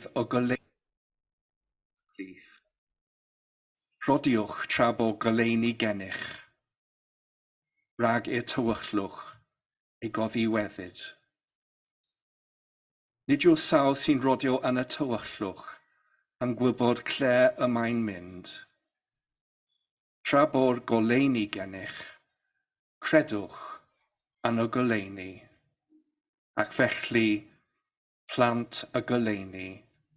arwydd o goleuni plith. Rhodiwch tra bo goleuni gennych, rhag i'r tywyllwch ei goddiweddyd. Nid yw'r sawl sy'n rhodio yn y tywyllwch yn gwybod cle y mae'n mynd. Tra bo'r goleuni gennych, credwch yn y goleuni, ac felly plant y goleuni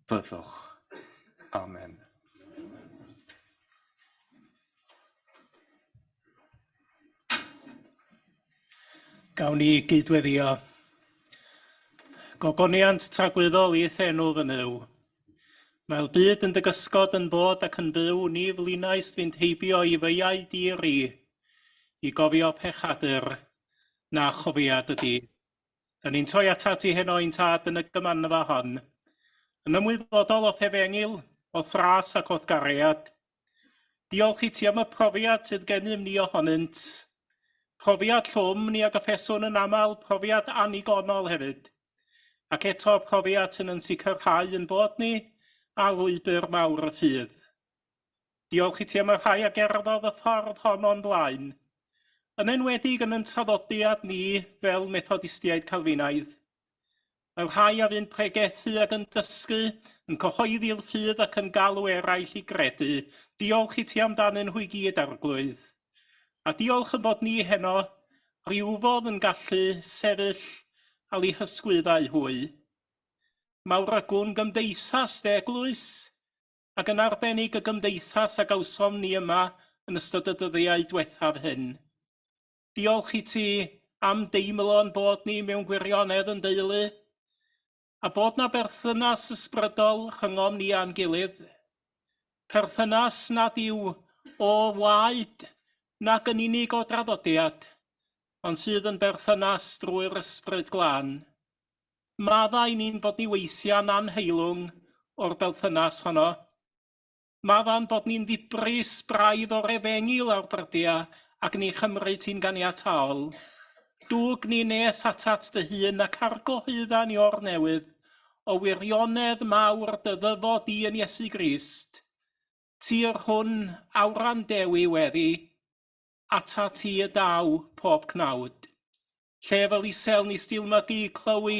fyddwch. Amen. Gawn ni gydweddio. Gogoniant tragwyddol i'th enw fy Nuw. Mae'r byd yn dy gysgod yn bod ac yn byw, ni flinais fynd heibio i feiau di-ri, i gofio pechadur, na chofia dy di. Da ni'n troi atat ti heno ein tad yn y gymanfa hon, yn ymwybodol o'th efengyl, o'th ras ac o'th gariad. Diolch i ti am y profiad sydd gennym ni ohonynt. Profiad llwm ni a gyffeswn yn aml, profiad annigonol hefyd. Ac eto profiad sy'n yn sicrhau yn bod ni ar lwybr mawr y ffydd. Diolch i ti am y rhai a gerddodd y ffordd hon o'n blaen, yn enwedig yn yn traddodiad ni fel Methodistiaid Calfinaidd. Y rhai a fu'n pregethu ac yn dysgu, yn cyhoeddi'r ffydd ac yn galw eraill i gredu, diolch i ti amdanyn nhw i gyd, Arglwydd. A diolch yn bod ni heno rywfodd yn gallu sefyll al eu hysgwyddau hwy. Mawrygwn gymdeithas dy eglwys, ac yn arbennig y gymdeithas a gawsom ni yma yn ystod y dyddiau diwethaf hyn. Diolch i ti am deimlo'n bod ni mewn gwirionedd yn deulu, a bod na berthynas ysbrydol rhyngom ni a'n gilydd. Perthynas nad yw o waed nag yn unig o draddodiad, ond sydd yn berthynas drwy'r Ysbryd Glân. Maddau ni'n bod ni weithiau'n anheilwng o'r berthynas honno. Maddau'n bod ni'n ddibris braidd o'r efengyl ar brydiau ac ni chymryd ti'n ganiataol. Dwg ni nes atat dy hun ac argyhoedda ni o'r newydd o wirionedd mawr dy ddyfod di yn Iesu Grist. Ti yr hwn a wrandewi weddi, atat ti y daw pob cnawd. Lle fel isel nis dilmygu clywi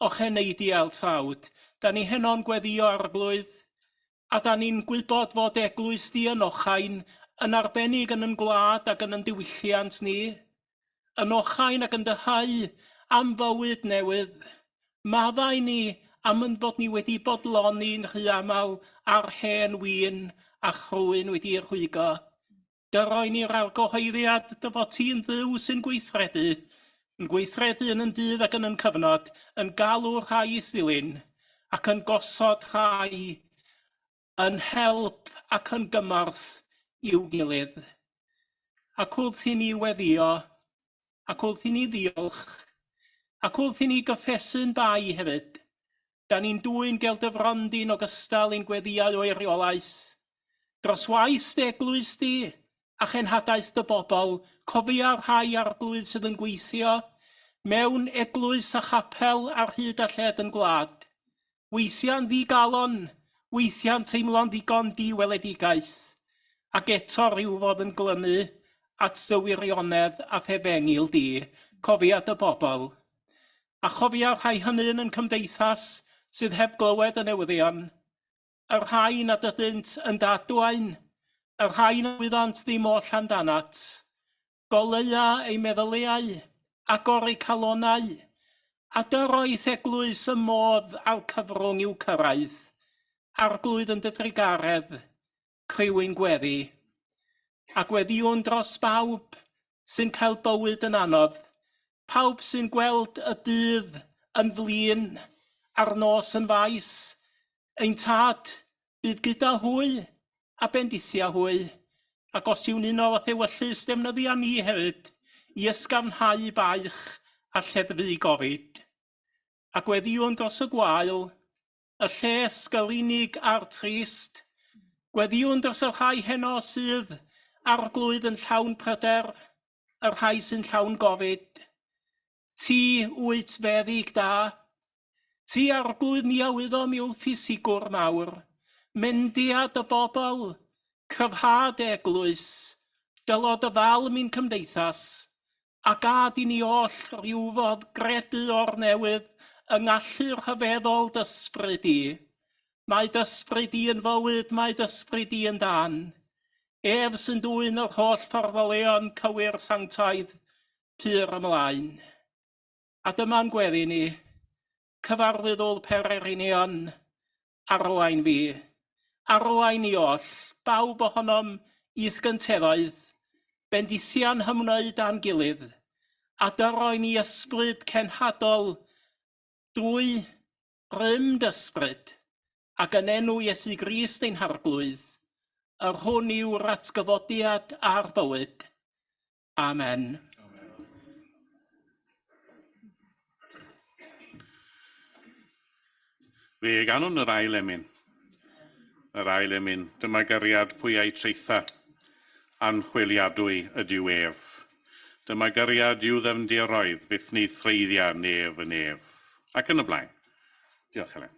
ocheneidiau tlawd. Da ni heno'n gweddio Arglwydd, a da ni'n gwybod fod eglwys di yn ochain, yn arbennig yn yn gwlad ac yn yn diwylliant ni. Yn ochain ac yn dyhau am fywyd newydd. Maddau ni am yn bod ni wedi bodloni'n rhy aml ar hen win a chrwyn wedi'i rhwygo. Dy roi ni'r argyhoeddiad dy fod ti'n Dduw sy'n gweithredu, yn gweithredu yn yn dydd ac yn yn cyfnod, yn galw rhai i'th ddilyn, ac yn gosod rhai yn help ac yn gymorth i'w gilydd. Ac wrth i ni weddio, ac wrth i ni ddiolch, ac wrth i ni gyffesu'n bai hefyd, da ni'n dwyn gel dy fron di'n ogystal i'n gweddïau o eiriolaeth, Dros waith dy eglwys di, a chenhadaeth dy bobl, cofia rhai arglwydd sydd yn gweithio mewn eglwys a chapel ar hyd a lled yn gwlad. Weithiau'n ddi-galon, weithiau'n teimlo'n ddigon di-weledigaeth, ac eto rhywfodd yn glynu at dy wirionedd a thefengyl di, cofia dy bobl. A chofia rhai hynny yn yn cymdeithas sydd heb glywed y newyddion, y rhai nad ydynt yn dadwain, y rhai na wyddant ddim oll amdanat. Goleua eu meddyliau, agor eu calonnau, a dyroeth eglwys y modd a'r cyfrwng i'w cyrraedd. Arglwydd yn dy drugaredd, criw ein gweddi. A gweddïwn dros bawb sy'n cael bywyd yn anodd, pawb sy'n gweld y dydd yn flin a'r nos yn faes, Ein Tad, bydd gyda hwy, a bendithia hwy, ac os yw'n unol â'th ewyllys, defnyddia ni hefyd i ysgafnhau baich a lleddfu gofid. A gweddïwn dros y gwael, y lles gylinig a'r trist. Gweddïwn dros y rhai heno sydd, Arglwydd, yn llawn pryder, y rhai sy'n llawn gofid. Ti wyt feddyg da. Ti, Arglwydd, ni a wyddom yw'r ffisigwr mawr, mendiad y bobl, cryfhad eglwys, dylod y falm i'n cymdeithas, a gad i ni oll rywfodd gredu o'r newydd yng ngallu rhyfeddol d'ysbryd di. Mae d'ysbryd di yn fywyd, mae d'ysbryd di yn dân. Ef sy'n dwyn yr holl fforddolion cywir sanctaidd pur ymlaen. A dyma'n gweddi ni, cyfarwyddwr pererinion, arwain fi, arwain ni oll, bawb ohonom i'th gynteddoedd, bendithia'n hymwneud â'n gilydd, a dyroen ni ysbryd cenhadol drwy rym d'ysbryd, ac yn enw Iesu Grist ein Harglwydd, yr hwn yw'r atgyfodiad a'r bywyd. Amen. Fe ganwn yr ail emyn. Yr ail emyn, dyma gariad pwy a'i traetha, anchwiliadwy ydyw ef. Dyma gariad i'w ddyfnderoedd, byth ni threiddia nef yn ef. Ac yn y blaen. Diolch, Helen.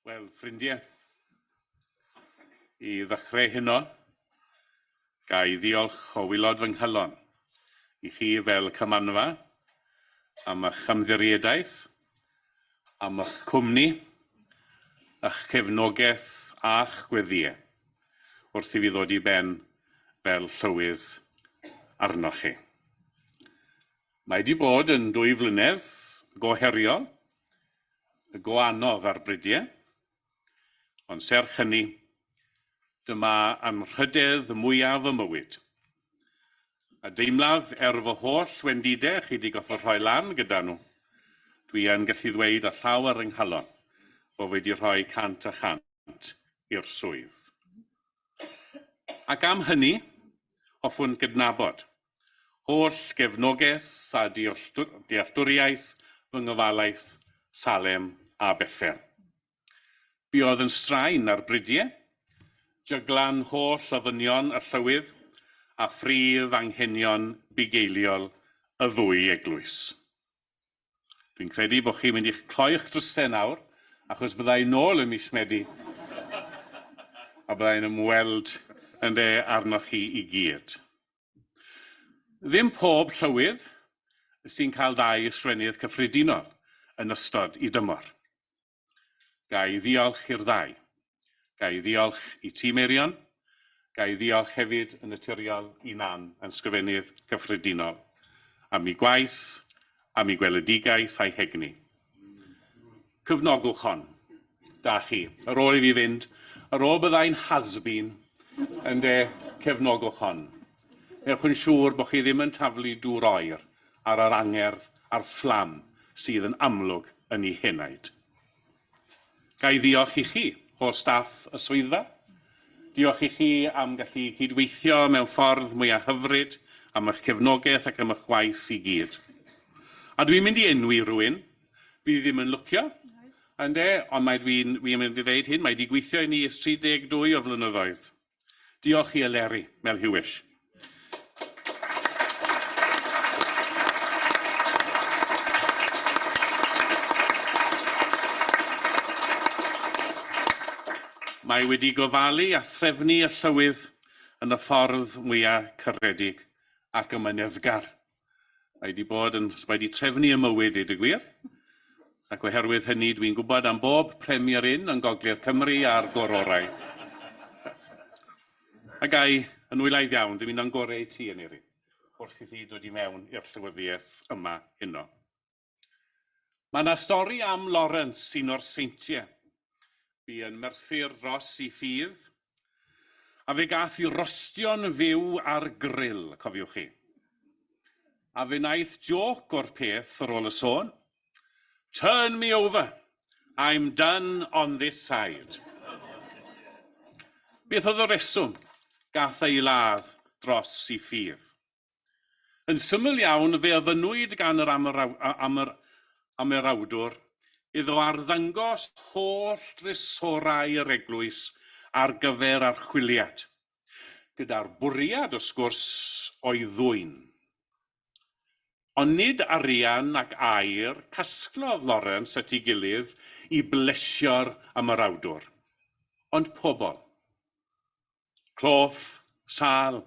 Wel, ffrindiau, i ddechrau heno, ga i ddiolch o waelod fy nghalon i chi fel cymanfa am eich ymddiriedaeth, am eich cwmni, Ych cefnogaeth a'ch gweddïau wrth i fi ddod i ben fel llywydd arnoch chi. Mae wedi bod yn dwy flynedd go heriol, go anodd ar brydiau, ond serch hynny, dyma anrhydedd mwyaf y mywyd. A deimlaf er fy holl wendidau chi wedi goffod rhoi lan gyda nhw, dwi yn gallu ddweud â llaw ar yng nghalon bod wedi rhoi 100% i'r swydd. Ac am hynny, hoffwn gydnabod holl gefnogaeth a dealltwriaeth fy ngofalaeth Salem a Bethel. Buodd yn straen ar brydiau, jyglan holl ofynion y llywydd a phrif anghenion bugeiliol y ddwy eglwys. Dwi'n credu bod chi'n mynd i'ch cloi'ch drysau nawr, achos bydda i nôl ym mis Medi a bydda i'n ymweld yn de arnoch chi i gyd. Ddim pob llywydd sy'n cael ddau ysgrifennydd cyffredinol yn ystod i dymor. Ga i ddiolch i'r ddau. Ga i ddiolch i ti, Meirion. Ga i ddiolch hefyd yn naturiol i Nan, yn ysgrifennydd cyffredinol, am ei gwaith, am ei gweledigaeth a'i hegni. Cyfnogwch hon. Da chi. Ar ôl i fi fynd, ar ôl byddai'n has-been, ynde, cefnogwch hon. Newch yn siŵr bod chi ddim yn taflu dŵr oer ar yr angerdd a'r fflam sydd yn amlwg yn ei henaid. Ga i ddiolch i chi, holl staff y swyddfa. Diolch i chi am gallu cydweithio mewn ffordd mwyaf hyfryd, am eich cefnogaeth ac am eich gwaith i gyd. A dwi'n mynd i enwi rhywun fydd ddim yn lwcio, ynde, ond mae dwi'n dwi mynd i ddeud hyn, mae wedi gweithio i ni ers 32 o flynyddoedd. Diolch i Eleri Mel Hewish. Mae wedi gofalu a threfnu y llywydd yn y ffordd mwyaf caredig ac amyneddgar. Mae wedi bod yn, mae wedi trefnu y mywyd, deud y gwir. Ac oherwydd hynny, dwi'n gwybod am bob Premier Inn yn Gogledd Cymru a'r Gororau. A gai, yn wylaidd iawn, dymuno'n gorau i ti, Aneurin, wrth i ti dod i mewn i'r llywyddiaeth yma heno. Mae yna stori am Lawrence, un o'r seintiau. Bu yn merthyr dros i ffydd, a fe gath i rostio'n fyw ar grill, cofiwch chi. A fe wnaeth jôc o'r peth ar ôl y sôn. Turn me over, I'm done on this side. Beth oedd y reswm gath ei ladd dros i ffydd? Yn syml iawn, fe ofynnwyd gan yr Amyrawdwr iddo arddangos holl drysorau yr eglwys ar gyfer archwiliad, gyda'r bwriad, wrth gwrs, o'i ddwyn. Ond nid arian ac aur casglodd Lawrence at ei gilydd i blesio'r Amyrawdwr, ond pobl. Cloff, sâl,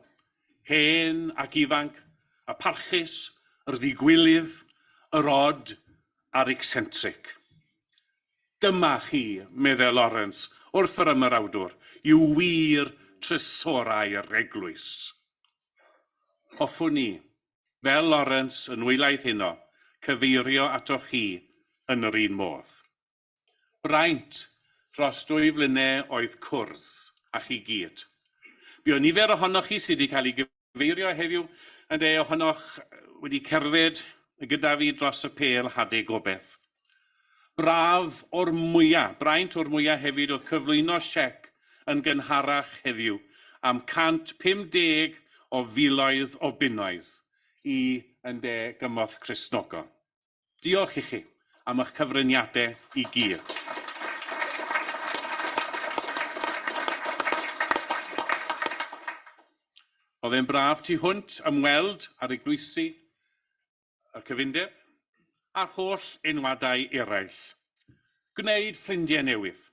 hen ac ifanc, y parchus, yr ddigwilydd, yr od a'r ecsentric. Dyma chi, medde Lawrence wrth yr ymerawdwr, yw wir trysorau'r eglwys. Hoffwn i, fel Lawrence yn wylaidd heno, cyfeirio atoch chi yn yr un modd. Braint dros dwy flynedd oedd cwrdd â chi gyd. Buo nifer ohonoch chi sydd wedi cael ei gyfeirio heddiw, ynde, ohonoch wedi cerdded gyda fi dros y pêl hade gobeth. Braf o'r mwyaf, braint o'r mwyaf hefyd oedd cyflwyno siec yn gynharach heddiw am 150 o filoedd o bunnoedd i ynde Gymorth Cristnogol. Diolch i chi am eich cyfraniadau i gyd. Oedd e'n braf tu hwnt ymweld â'r eglwysi, y cyfundeb, a'r holl enwadau eraill. Gwneud ffrindiau newydd,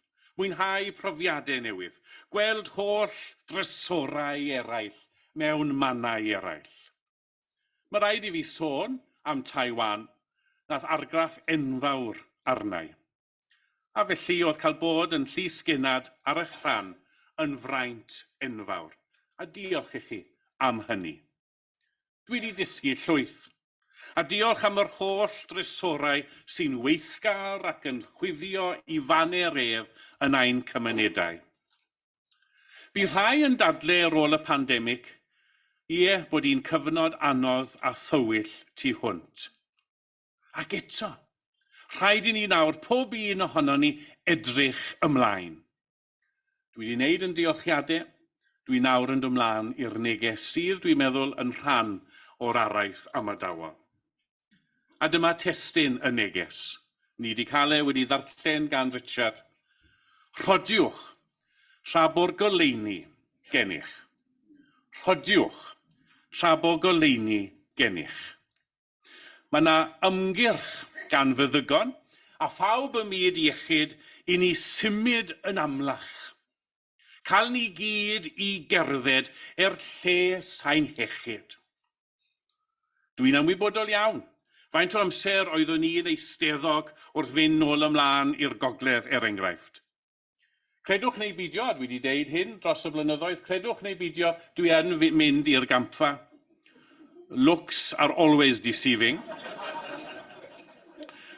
mwynhau profiadau newydd, gweld holl drysorau eraill mewn mannau eraill. Mae rhaid i fi sôn am Taiwan, nath argraff enfawr arna i. A felly oedd cael bod yn llys genad ar eich rhan yn fraint enfawr. A diolch i chi am hynny. Dwi wedi dysgu llwyth. A diolch am yr holl drysorau sy'n weithgar ac yn chwifio i faner ef yn ein cymunedau. Bu rhai yn dadle ar ôl y pandemig, ie, bod hi'n cyfnod anodd a thywyll tu hwnt. Ac eto, rhaid i ni nawr, pob un ohonon ni, edrych ymlaen. Dwi wedi wneud yn diolchiadau, dwi nawr yn dod mlaen i'r neges sydd, dwi'n meddwl, yn rhan o'r araith amadawol. A dyma testun y neges. Ni wedi cael e wedi ddarllen gan Richard. Rhodiwch, tra bo'r goleuni gennych. Rhodiwch, tra bo goleuni gennych. Mae yna ymgyrch gan feddygon a phawb ym myd iechyd i ni symud yn amlach. Cael ni gyd i gerdded er lles ein hiechyd. Dwi'n ymwybodol iawn faint o amser oeddwn i'n eisteddog wrth fynd nôl ymlaen i'r gogledd er enghraifft. Credwch neu beidio, a dwi wedi deud hyn dros y blynyddoedd, credwch neu beidio, dwi yn mynd i'r gampfa. Looks are always deceiving.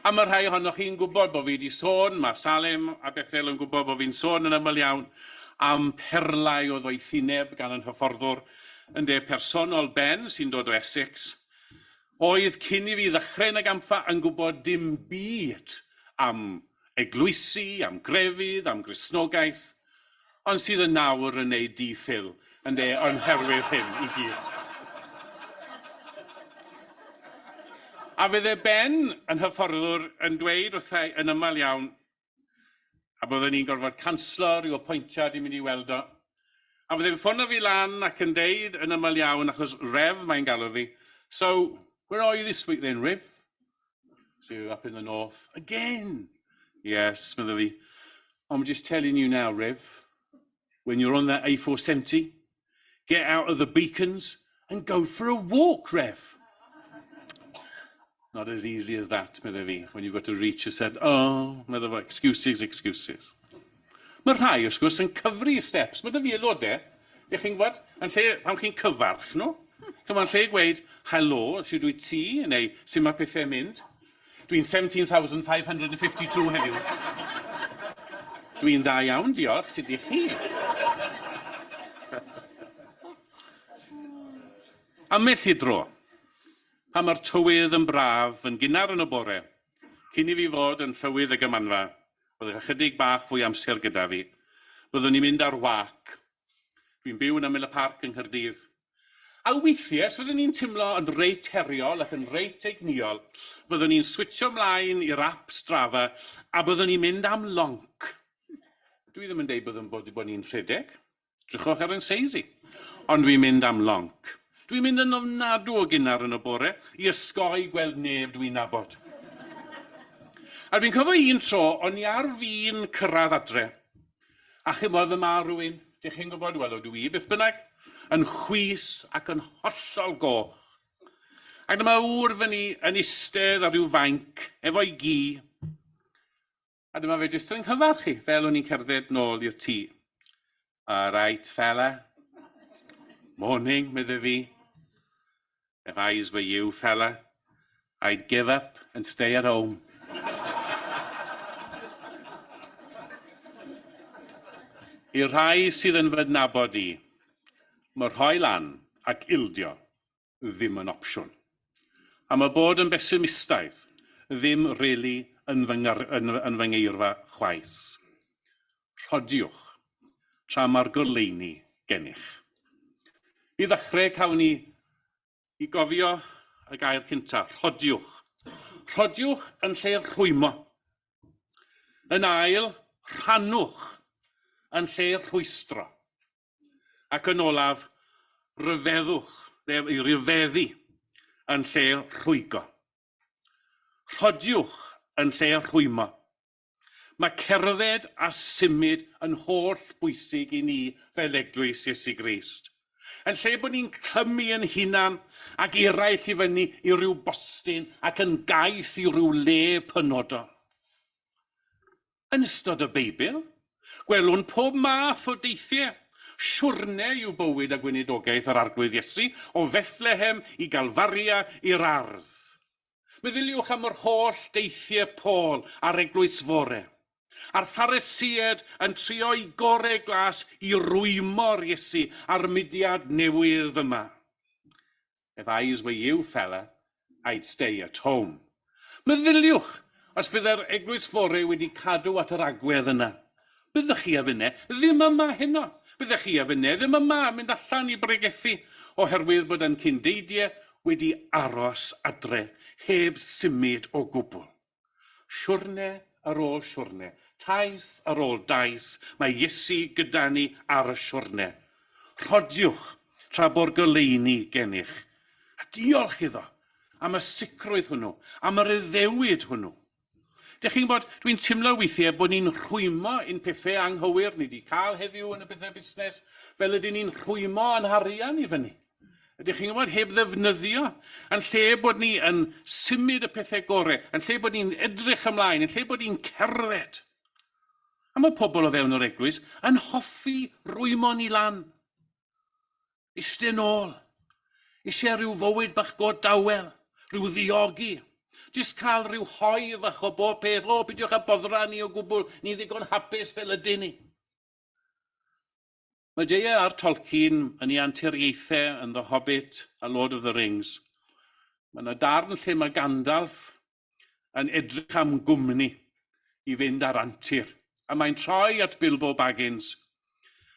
A mae rhai ohonoch chi'n gwybod bod fi wedi sôn, mae Salem a Bethel yn gwybod bod fi'n sôn yn aml iawn am perlau o ddoethineb gan yn hyfforddwr yn de personol Ben sy'n dod o Essex, oedd cyn i fi ddechrau yn y gampfa yn gwybod dim byd am eglwysi, am grefydd, am Gristnogaeth, ond sydd yn nawr yn neud D.Phil, ynde, o'n herwydd hyn i gyd. A fydde Ben yn hyfforddwr yn dweud wrtha i yn aml iawn, a byddwn ni'n gorfod canslo rhyw apwyntiad i mynd i weld o, a fydde'n ffono fi lan ac yn deud yn aml iawn, achos Rev mae'n galw fi, so, where are you this week then, Riv? So up in the north. Again! Yes, medda fi. I'm just telling you now, Rev, when you're on that A470, get out of the beacons and go for a walk, Rev. Not as easy as that, medda fi, when you've got to reach a set, oh, medda fo, excuses, excuses. Mae rhai, wrth gwrs, yn cyfri steps. Mae 'da fi aelodau, dych chi'n gwybod, yn lle, pan chi'n cyfarch nhw, chimod, yn lle gweud, helo, shwd wyt ti, neu sut mae pethau'n mynd, dwi'n 17,552 heddiw. Dwi'n dda iawn, diolch, sut ydych chi? Ambell i dro, pan mae'r tywydd yn braf, yn gynnar yn y bore, cyn i fi fod yn llywydd y gymanfa, Byddai ychydig bach fwy amser gyda fi. Byddwn i'n mynd ar wâc. Dwi'n byw yn ymyl y parc yng Nghaerdydd. A weithiau, os fyddwn i'n timlo yn reit heriol ac yn reit egnïol, fyddwn i'n switsio mlaen i'r ap Strava a byddwn i'n mynd am lonc. Dwi ddim yn deud byddwn bod, bod ni'n rhedeg. Drychwch ar yn seis i. Ond dwi'n mynd am lonc. Dwi'n mynd yn ofnadw o gynnar yn y bore i osgoi gweld neb dwi'n nabod. A dwi'n cofio un tro, o'n i ar fin cyrraedd adre. A chimod, fy ma rhywun, dych chi'n gwybod, wel, ydw i, beth bynnag, yn chwys ac yn hollol goch. Ac dyma ŵr fyny yn eistedd ar ryw fainc efo'i gi. A dyma fe jyst yn nghyfarch i, fel o'n i'n cerdded nôl i'r tŷ. All right, fella. Morning, medde fi. If I were you, fella, I'd give up and stay at home. I'r rhai sydd yn fy nabod i, mae rhoi lan ac ildio ddim yn opsiwn. A mae bod yn besimistaidd ddim rili yn fy, yn, yn fy ngeirfa chwaith. Rhodiwch, tra mae'r goleuni gennych. I ddechrau, cawn ni i gofio y gair cyntaf, rhodiwch. Rhodiwch yn lle rhwymo. Yn ail, rhannwch yn lle rhwystro. Ac yn olaf, rhyfeddwch, neu i ryfeddu yn lle rhwygo. Rhodiwch yn lle rhwymo. Mae cerdded a symud yn holl bwysig i ni fel Eglwys Iesu Grist. Yn lle bod ni'n clymu yn hunan ac eraill i fyny i ryw bostyn ac yn gaeth i ryw le penodol. Yn ystod y Beibl, gwelwn pob math o deithiau, siwrne i'w bywyd a gweinidogaeth yr Arglwydd Iesu, o Fethlehem i Galfaria i'r ardd. Meddyliwch am yr holl deithiau Paul a'r Eglwys Fore, a'r Pharisïed yn trio'u gorau glas i rwymo'r Iesu a'r mudiad newydd yma. If I were you, fella, I'd stay at home. Meddyliwch, os fydde'r Eglwys Fore wedi cadw at yr agwedd yna, byddech chi a finne ddim yma heno. Byddech chi a finne ddim yma yn mynd allan i bregethu, oherwydd bod ein cyn-deidie wedi aros adre, heb symud o gwbl. Siwrne ar ôl siwrne, taith ar ôl daith, mae Iesu gyda ni ar y siwrne. Rhodiwch tra bo'r goleuni gennych, a diolch iddo am y sicrwydd hwnnw, am yr addewid hwnnw. Dych chi'n gwybod, dwi'n teimlo weithiau bod ni'n rhwymo ein pethau anghywir ni wedi cael heddiw yn y pethau busnes, fel ydyn ni'n rhwymo yn harian i fyny. Ydych chi'n gwybod, heb ddefnyddio, yn lle bod ni yn symud y pethau gorau, yn lle bod ni'n edrych ymlaen, yn lle bod ni'n cerdded. A mae pobl o fewn yr eglwys yn hoffi rwymo ni lan. Iste nôl. Eisiau rhyw fywyd bach go dawel, rhyw ddiogi. Jyst cael rhyw hoi fach o bob peth. O, pidiwch â boddra ni o gwbl, ni ddigon hapus fel ydyn ni. Mae J.R.R. Tolkien yn ei anturiaethau yn The Hobbit a Lord of the Rings. Mae yna darn lle mae Gandalf yn edrych am gwmni i fynd ar antur. A mae'n troi at Bilbo Baggins.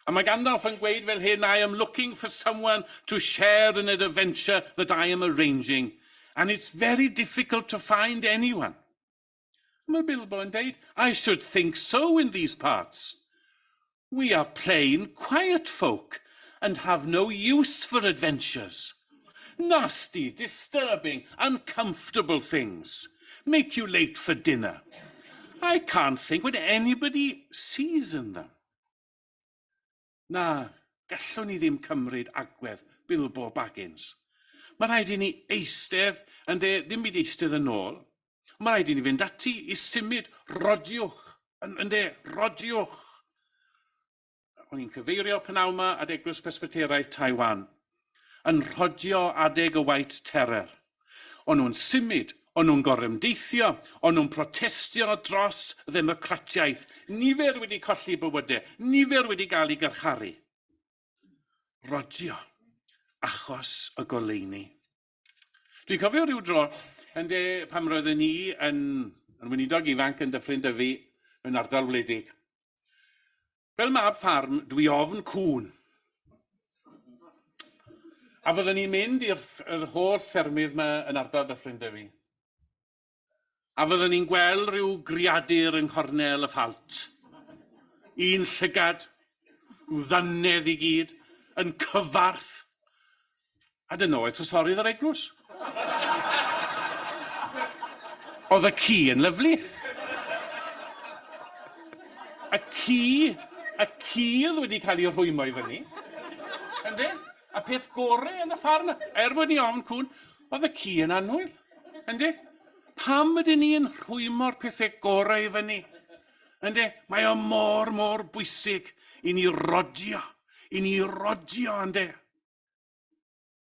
A mae Gandalf yn gweud fel hyn, I am looking for someone to share in an adventure that I am arranging, and it's very difficult to find anyone. Mae Bilbo yn deud, I should think so in these parts. We are plain, quiet folk and have no use for adventures. Nasty, disturbing, uncomfortable things. Make you late for dinner. I can't think what anybody sees in them. Na, gallwn ni ddim cymryd agwedd Bilbo Baggins. Mae rhaid i ni eistedd, yn de, ddim byd eistedd yn ôl. Mae rhaid i ni fynd ati i symud, rodiwch, yn, yn de, rodiwch. O'n i'n cyfeirio pnawn 'ma at Eglwys Presbyteraidd Taiwan, yn rhodio adeg y White Terror. O'n nhw'n symud, o'n nhw'n gorymdeithio, o'n nhw'n protestio dros ddemocratiaeth. Nifer wedi colli bywydau, nifer wedi gael eu garcharu. Rodio, achos y goleuni. Dwi'n cofio rhyw dro, yn de, pan roeddwn i yn, yn weinidog ifanc yn Dyffryn Dyfi, mewn ardal wledig. Fel mab ffarm, dwi ofn cŵn. A fyddwn ni'n mynd i'r yr holl ffermydd yma yn ardal Dyffryn Dyfi. A fyddwn ni'n gweld rhyw greadur yng nghornel y ffalt. Un llygad, rhyw ddannedd i gyd, yn cyfarth. A dyna oedd trysorydd yr eglwys. Oedd y ci yn lyfli. Y ci, y ci oedd wedi cael ei rhwymo i fyny. Yndi? A peth gore yn y ffarm, er bod ni ofn cŵn, oedd y ci yn annwyl. Yndi? Pam ydyn ni'n rhwymo'r pethau gorau i fyny? Yndi? Mae o mor, mor bwysig i ni rodio, i ni rodio, yndi?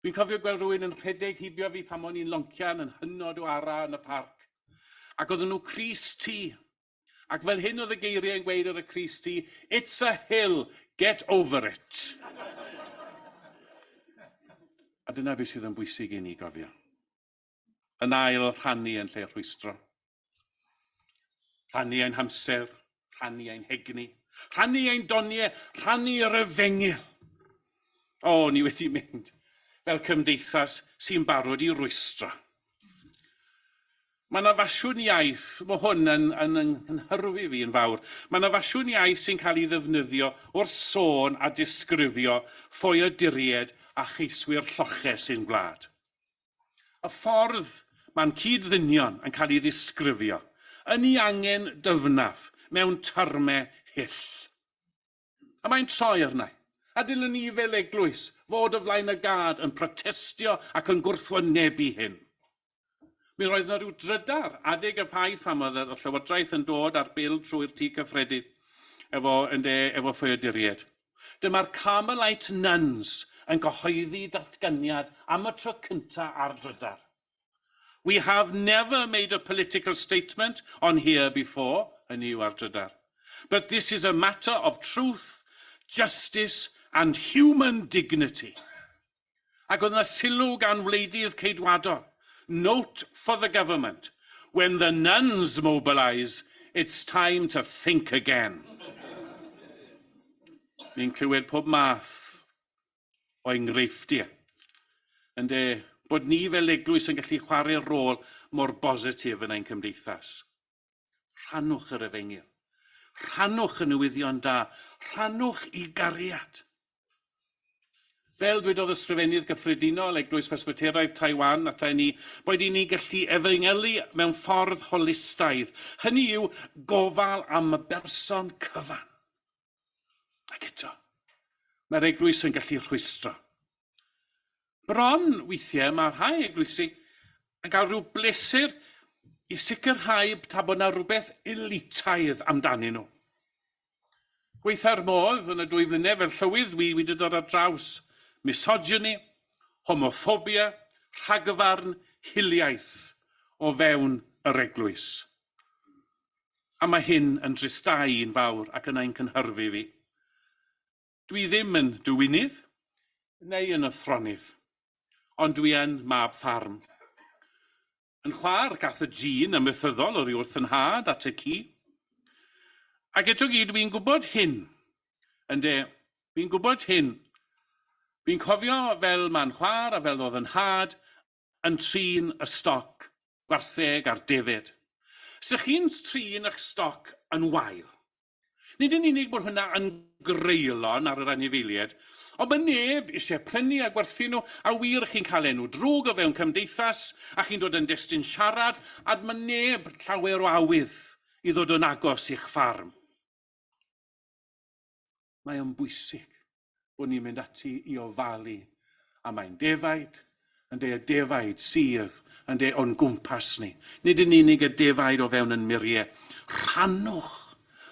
Dwi'n cofio gweld rhywun yn rhedeg heibio fi pan o'n i'n loncian yn hynod o ara yn y parc. Ac oedden nhw crys T. Ac fel hyn oedd y geiriau yn gweud ar y crys T, It's a hill, get over it. A dyna beth sydd yn bwysig i ni gofio. Yn ail, rhannu yn lle rhwystro. Rhannu ein hamser, rhannu ein hegni, rhannu ein doniau, rhannu yr efengyl. O, ni wedi mynd fel cymdeithas sy'n barod i rwystro. Mae yna fasiwn iaith, mae hwn yn, yn, yn nghynhyrfu fi yn fawr, mae yna fasiwn iaith sy'n cael ei ddefnyddio wrth sôn a disgrifio ffoaduriaid a cheiswyr lloches ein gwlad. Y ffordd mae'n cyd-ddynion yn cael ei ddisgrifio yn ei angen dyfnaf mewn termau hyll. A mae'n troi arna i. A dylwn ni fel eglwys fod o flaen y gad yn protestio ac yn gwrthwynebu hyn. Mi roedd yna rhyw drydar adeg y ffaith pan oedd y Llywodraeth yn dod â'r bil trwy'r Tŷ Cyffredin efo, ynde, efo ffoaduriaid. Dyma'r Carmelite Nuns yn cyhoeddi datganiad am y tro cyntaf ar drydar. We have never made a political statement on here before, hynny yw ar drydar. But this is a matter of truth, justice and human dignity. Ac oedd yna sylw gan wleidydd Ceidwadol. Note for the government, when the nuns mobilise, it's time to think again. Ni'n clywed pob math o enghreifftiau. Ynde, bod ni fel eglwys yn gallu chwarae rôl mor bositif yn ein cymdeithas. Rhannwch yr efengyl. Rhannwch y newyddion da. Rhannwch i gariad. Fel dwedodd Ysgrifennydd Gyffredinol Eglwys Presbyteraidd Taiwan ata i ni, boed i ni gallu efengylu mewn ffordd holistaidd, hynny yw gofal am y berson cyfan. Ac eto, mae'r eglwys yn gallu rhwystro. Bron weithiau mae rhai eglwysi yn cael rhyw bleser i sicrhau ta bod yna rhywbeth elitaidd amdanyn nhw. Gweitha'r modd yn y dwy flynedd fel llywydd dwi wedi dod ar draws misogyny, homoffobia, rhagfarn, hiliaeth o fewn yr eglwys. A mae hyn yn dristau i'n fawr ac yn ein cynhyrfu fi. Dwi ddim yn dywinydd neu yn athronydd, ond dwi yn mab ffarm. Yn chwaer gath y gene amaethyddol oddi wrth 'y nhad at y ci. Ac eto gyd dwi'n gwybod hyn, ynde, fi'n gwybod hyn. Fi'n cofio fel ma'n chwaer a fel oedd 'y nhad yn trin y stoc gwartheg a'r defaid. Os chi'n trin eich stoc yn wael, nid yn unig bod hwnna yn greulon ar yr anifeiliaid, ond mae neb eisiau prynu a gwerthu nhw, a wir chi'n cael enw drwg o fewn cymdeithas, a chi'n dod yn destun siarad, a mae neb llawer o awydd i ddod yn agos i'ch ffarm. Mae o'n bwysig bod ni'n mynd ati i ofalu am ein defaid, ynde, y defaid sydd, ynde, o'n gwmpas ni. Nid yn unig y defaid o fewn yn muriau. Rhannwch.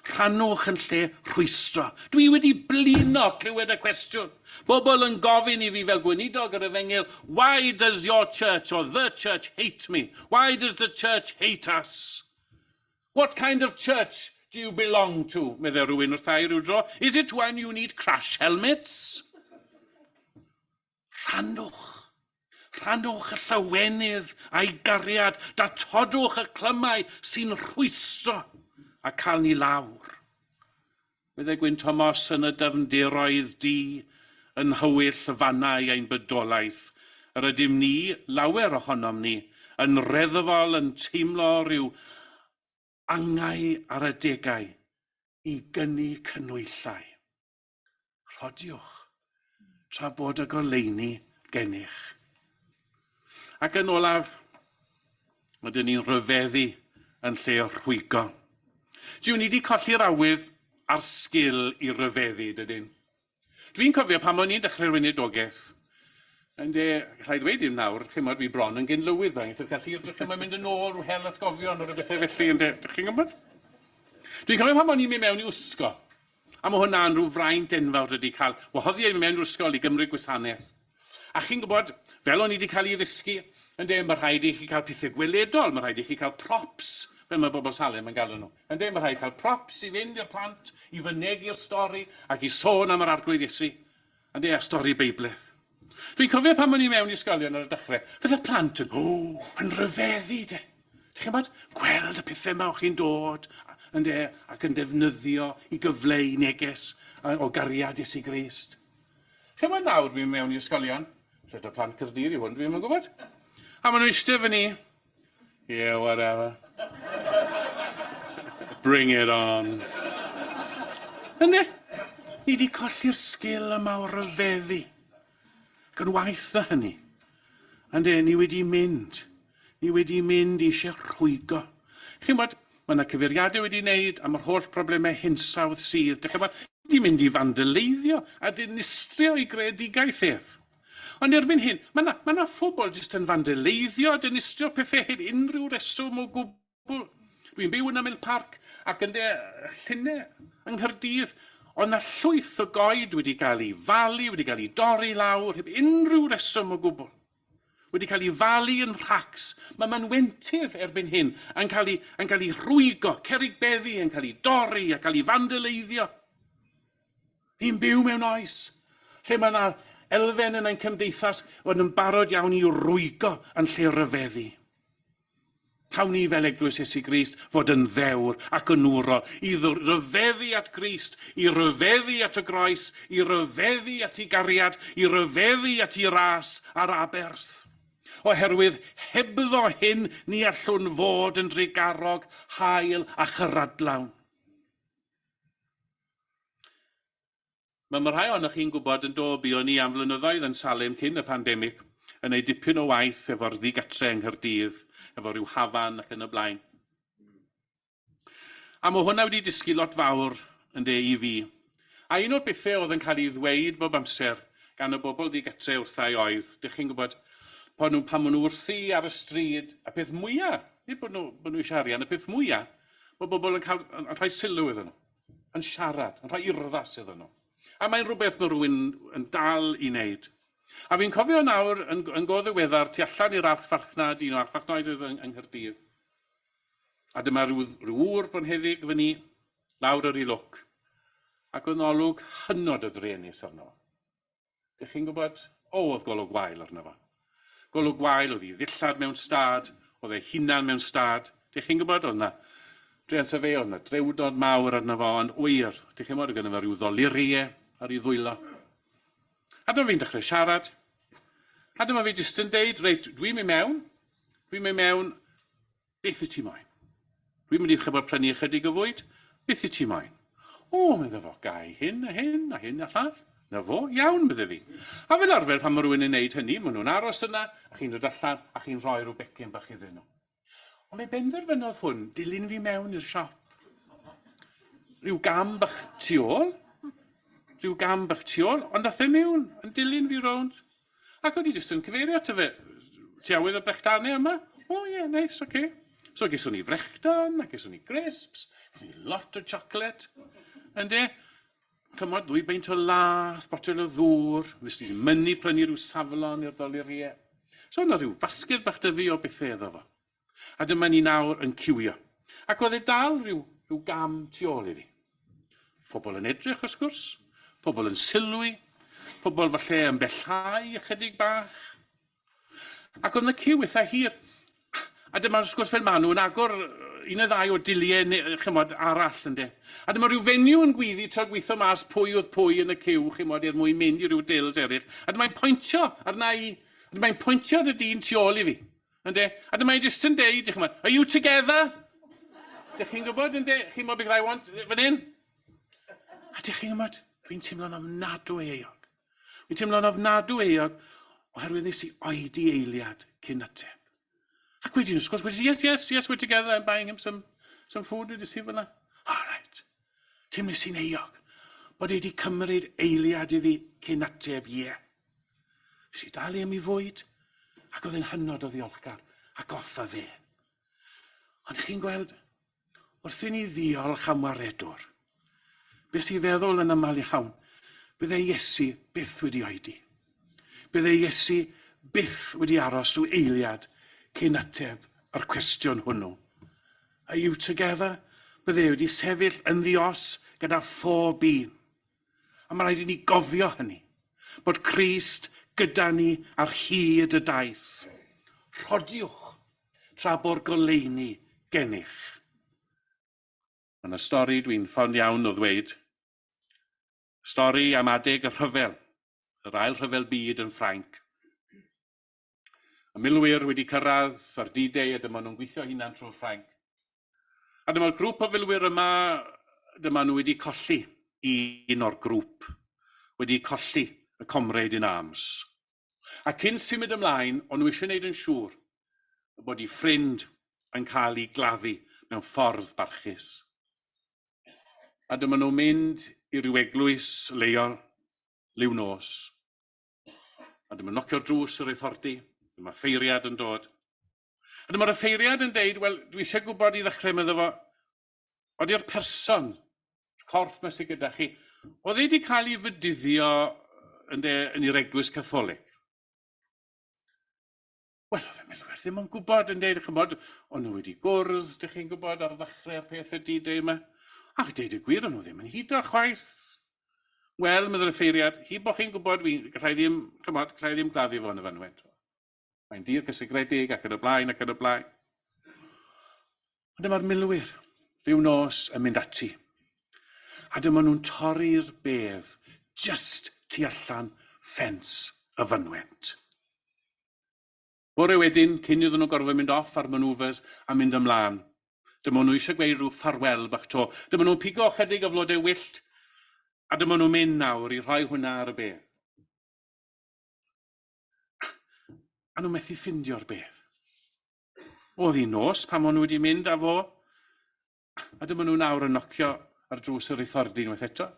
Rhannwch yn lle rhwystro. Dwi wedi blino clywed y cwestiwn. Bobl yn gofyn i fi fel gweinidog yr efengyl, why does your church or the church hate me? Why does the church hate us? What kind of church do you belong to? Meddai rhywun wrtha i ryw dro. Is it when you need crash helmets? Rhannwch. Rhannwch y llawenydd a'i gariad. Datodwch y clymau sy'n rhwystro a cael ni lawr. Meddai Gwyn Thomas yn y dyfndiroedd du, yn nhywyll fannau ein bydolaeth, yr ydym ni, lawer ohonom ni, yn reddfol yn teimlo rhyw angau ar adegau i gynnu canhwyllau. Rhodiwch, tra bod y goleuni gennych. Ac yn olaf, rydyn ni'n rhyfeddu yn lle rhwygo. Dyw ni wedi colli'r awydd a'r sgil i ryfeddu, dydyn? Dwi'n cofio pan o'n i'n dechrau'r weinidogaeth, ynde, gallai ddweud dim nawr, chimod, fi bron yn gyn-lywydd, mae'n gallu, chimod, mynd yn ôl rhyw hel atgofion o ryw bethau felly, ynde, dych chi'n gwybod? Dwi'n cofio pan o'n i'n mynd mewn i ysgol, A mae hwnna'n rhyw fraint enfawr dydy, cael wahoddiad i mewn i'r ysgol i gymryd gwasanaeth. A chi'n gwybod, fel o'n i wedi cael ei ddysgu, ynde, mae rhaid i chi cael pethau gweledol, mae rhaid i chi cael props, fel mae bobl Salem yn galw nhw. Ynde, mae rhaid cael props i fynd i'r plant, i fynegi'r stori, ac i sôn am yr Arglwydd Iesu. Ynde, a stori Beibledd. Dwi'n cofio pan o'n i mewn i ysgolion ar y dechrau, fydde plant yn, o, yn rhyfeddu de. Ti'n gwybod, gweld y pethau yma o'ch chi'n dod, ynde, ac yn defnyddio i gyfleu neges o gariad Iesu Grist. Chi'n gwybod nawr, dwi'n mewn i ysgolion, lle dy plant Caerdydd i hwn, dwi'n yn gwybod. A maen nhw'n eistedd fyny, Yeah, whatever. Bring it on. Ynde? Ni wedi colli'r sgil yma o ryfeddu. Ac yn waeth na hynny, ynde, ni wedi mynd. Ni wedi mynd eisiau rhwygo. Chi'n gwybod, mae yna cyfeiriadau wedi wneud am yr holl problemau hinsawdd sydd, dych chi'n gwybod, wedi mynd i fandaleiddio a dinistrio i greadigaeth ef. Ond erbyn hyn, mae yna ma phobl jyst yn fandaleiddio a dinistrio pethau heb unrhyw reswm o gwbl. Dwi'n byw yn ymyl parc ac yn de llunau yng Nghaerdydd, oedd yna llwyth o goed wedi cael ei falu, wedi cael ei dorri lawr heb unrhyw reswm o gwbl. Wedi cael ei falu yn rhacs. Mae mynwentydd erbyn hyn yn cael ei, yn cael ei rhwygo, cerrig beddi yn cael ei dorri a cael ei fandaleiddio. Ni'n byw mewn oes lle mae yna elfen yn ein cymdeithas fod yn barod iawn i rwygo yn lle rhyfeddu. Cawn ni fel Eglwys Iesu Grist fod yn ddewr ac yn wrol, i ryfeddu at Grist, i ryfeddu at y groes, i ryfeddu at ei gariad, i ryfeddu at ei ras a'r aberth. Oherwydd hebddo hyn ni allwn fod yn drugarog, hael a chyradlawn. Mae ma rhai ohonoch chi'n gwybod yn do, buon ni am flynyddoedd yn Salem cyn y pandemig, yn ei dipyn o waith efo'r ddigatre yng Nghaerdydd, efo rhyw hafan ac yn y blaen. A mae hwnna wedi dysgu lot fawr yn de i fi. A un o'r bethau oedd yn cael ei ddweud bob amser gan y bobl ddigatre wrtha i oedd, dych chi'n gwybod, pan nhw, pan maen nhw wrthi ar y stryd, y peth mwyaf, nid bod nhw, bod nhw eisiau arian, y peth mwyaf, bod bobl yn cael, yn rhoi sylw iddyn nhw. yn siarad, yn rhoi urddas iddyn nhw. A mae'n rhywbeth mae rhywun yn dal i wneud. A fi'n cofio nawr yn, yn go ddiweddar tu allan i'r archfarchnad, un o archfarchnadoedd yng, yng Nghaerdydd. A dyma rhyw, rhyw ŵr bonheddig fyny, lawr yr i lwc. Ac oedd olwg hynod o druenus arno. Dych chi'n gwybod? O, oedd golwg wael arno fo. Golwg wael, oedd ei ddillad mewn stad, oedd ei hunan mewn stad. Dych chi'n gwybod? Oedd na druan sa fe, oedd na drewdod mawr arno fo, ond wir, dych chi'n gwybod, oedd gynno fo rhyw ddoluriau ar ei ddwylo. A dyma fi'n dechrau siarad. A dyma fi jyst yn deud, reit, dwi'n mynd mewn, dwi'n mynd mewn, Beth wyt ti moyn? Dwi'n mynd i chybod prynu ychydig o fwyd. Beth wyt ti moyn? O, medde fo, gai hyn a hyn a hyn a llall. Na fo, iawn, medde fi. A fel arfer pan mae rhywun yn neud hynny, maen nhw'n aros yna, a chi'n dod allan, a chi'n rhoi rhyw becyn bach iddyn nhw. Ond fe benderfynodd hwn dilyn fi mewn i'r siop. Rhyw gam bach tu ôl, rhyw gam bach tu ôl, ond ath e mewn, yn dilyn fi rownd. Ac o'n i jyst yn cyfeirio ato fe, ti awydd y brechdanau yma? O oh, ie, yeah, neis, oce. Okay. So geswn ni frechdan, a geswn ni crisps, geswn ni lot o chocolate. Ynde? Chymod, ddwy beint o lath, botel o ddŵr, nes i mynnu prynu rhyw saflon i'r ddoluriau. So yna rhyw fasged bach dyfu o bethau iddo fo. A dyma ni nawr yn ciwio. Ac oedd e dal rhyw, rhyw gam tu ôl i fi. Pobl yn edrych, wrth gwrs, pobl yn sylwi, pobl falle yn bellhau ychydig bach. Ac oedd yna ciw eitha hir. A dyma, wrth gwrs, fel maen nhw yn agor un neu ddau o diliau, chymod, arall, ynddo. A dyma rhyw fenyw yn gwyddi tra gweithio mas pwy oedd pwy yn y ciw, chymod, er mwyn mynd i ryw dils eraill. A dyma'n pointio arna i. A dyma'n pointio at y dyn tu ôl i fi. Ynde? A dyma i jyst yn deud, dych chi'n are you together? Dych chi'n gwybod, ynde? Chi'n gwybod beth I want fan hyn? A dych chi'n gwybod, dwi'n teimlo'n ofnadwy euog. Dwi'n teimlo'n ofnadwy euog oherwydd nes i oedi eiliad cyn ateb. Ac wedyn, wrth gwrs, wedi yes, yes, yes, we're together, I'm buying him some, some food, wedi si fel yna. All right. Teimles i'n euog bod e wedi cymryd eiliad i fi cyn ateb ie. Yeah. Nes i dalu am ei fwyd, ac oedd e'n hynod o ddiolchgar, ac off a fe. Ond chi'n gweld, wrth i ni ddiolch am waredwr, beth sy'n feddwl yn aml iawn, bydde Iesu byth wedi oedi. Bydde Iesu byth wedi aros rhyw eiliad cyn ateb yr cwestiwn hwnnw. Are you together? Bydde wedi sefyll yn ddi-os gyda phob un. A mae rhaid i ni gofio hynny, bod Crist gyda ni ar hyd y daith. Rhodiwch tra bo'r goleuni gennych. Mae yna stori dwi'n ffond iawn o ddweud. Stori am adeg y rhyfel, yr ail rhyfel byd yn Ffrainc. Y milwyr wedi cyrraedd ar D-Day a dyma nhw'n gweithio hunan trwy'r Ffrainc. A dyma'r grŵp o filwyr yma, dyma nhw wedi colli un o'r grŵp, wedi colli y comrade in arms. A cyn symud ymlaen, o'n nhw eisiau gwneud yn siŵr bod ei ffrind yn cael ei gladdu mewn ffordd barchus. A dyma nhw'n mynd i ryw eglwys leol, liw nos. A dyma nocio'r drws yr reithordy, dyma ffeiriad yn dod. A dyma'r offeiriad yn deud, wel, dwi eisiau gwybod i ddechrau, medda fo, oeddi'r person, corff yma sydd gyda chi, oedd e wedi cael ei fydyddio yn, de, yn i'r eglwys Catholig? Wel, oedd y milwyr ddim yn gwybod yn deud, chymod, o'n nhw wedi gwrdd, dych chi'n gwybod, ar ddechrau'r peth y D-Day yma. Ac deud y gwir, o'n nhw ddim yn hudo chwaith. Wel, meddwl y ffeiriad, hi bo chi'n gwybod, wi, gallai ddim, chymod, gallai ddim gladdu fo yn y fynwent. Mae'n dir cysegredig ac yn y blaen ac yn y blaen. Ond dyma'r milwyr, rhyw nos yn mynd ati. A dyma nhw'n torri'r bedd just tu allan ffens y fynwent. Bore wedyn, cyn iddyn nhw gorfod mynd off ar manoeuvres a mynd ymlaen, dyma nhw eisiau gweud rhyw ffarwel bach to. Dyma nhw'n pigo ychydig o flodau wyllt, a dyma nhw'n mynd nawr i rhoi hwnna ar y bedd. A nhw'n methu ffindio'r bedd. Oedd hi'n nos pan o'n nhw wedi mynd â fo. A dyma nhw nawr yn nocio ar drws yr reithordy unwaith eto.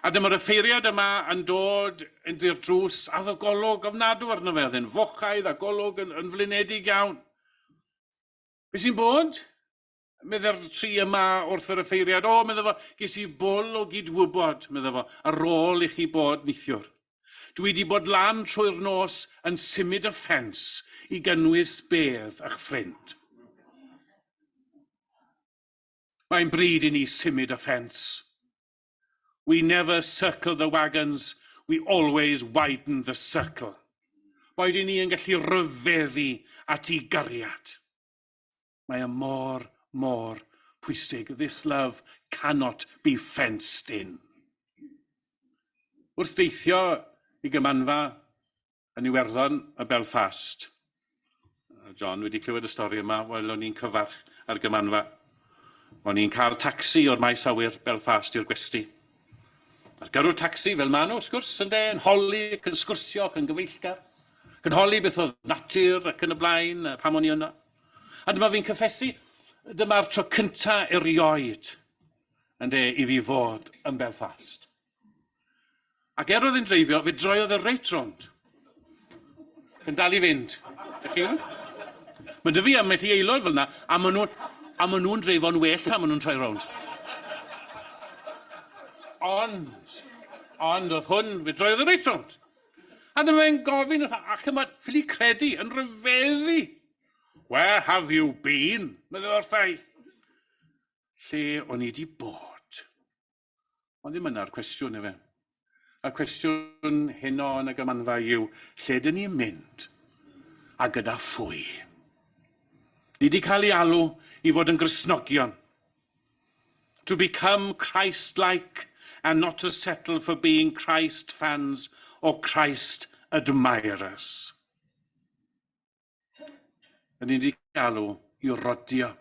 A dyma'r offeiriad yma yn dod yn i'r drws, a oedd golwg ofnadw arno fe, oedd e'n fochaidd a golwg yn, yn flinedig iawn. Be sy'n bod? Meddai'r tri yma wrth yr offeiriad, o, medda fo, ges i bwl o gydwybod, medda fo, ar ôl i chi bod neithiwr. Dwi wedi bod lan trwy'r nos yn symud y ffens i gynnwys bedd a'ch ffrind. Mae'n bryd i ni symud y ffens. We never circle the wagons, we always widen the circle. Boed i ni yn gallu rhyfeddu at ei gariad. Mae y mor, mor pwysig. This love cannot be fenced in. Wrth deithio i gymanfa yn Iwerddon y Belfast, John wedi clywed y stori yma, wel o'n i'n cyfarch ar gymanfa. O'n i'n cael tacsi o'r maes awyr Belfast i'r gwesty. A'r gyrrwr tacsi, fel maen nhw, wrth gwrs, yn de, yn holi ac yn sgwrsio ac yn gyfeillgar. Ac yn holi beth oedd natur ac yn y blaen, pam o'n i yno. A dyma fi'n cyffesu, dyma'r tro cynta erioed, yn de, i fi fod yn Belfast. Ac er oedd e'n dreifio, fe droiodd e reit rownd. Yn dal i fynd. Dych chi'n gwybod? Mae dy fi ambell i aelod fel yna, a maen nhw'n a maen nhw'n dreifo'n well pan maen nhw'n troi rownd. Ond, ond oedd hwn, fe droiodd e reit rownd. A dyma fe'n gofyn wrtha, a chymod, ffili credu, yn rhyfeddu. Where have you been? Meddai wrtha i. Lle o'n i wedi bod? Ond ddim yna'r cwestiwn, efe. Y cwestiwn heno yn y gymanfa yw, lle dyn ni'n mynd a gyda phwy? Ni wedi cael ei alw i fod yn Gristnogion. To become Christ-like and not to settle for being Christ fans or Christ admirers. Ni wedi galw i rodio.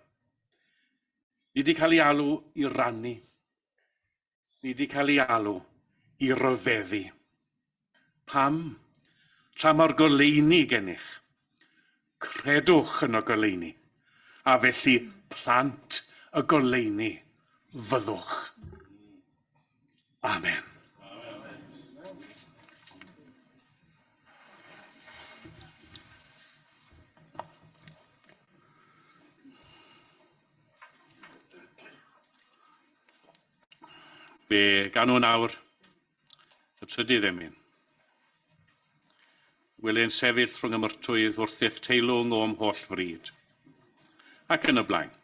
Ni wedi cael ei alw i rannu. Ni wedi cael ei alw i ryfeddu. Pam? Tra mae'r goleuni gennych. Credwch yn y goleuni, a felly plant y goleuni fyddwch. Amen. Fe ganwn awr y trydydd emyn. Wele'n sefyll rhwng y myrtwydd wrth eich teilwng o'm holl fryd. Ac yn y blaen.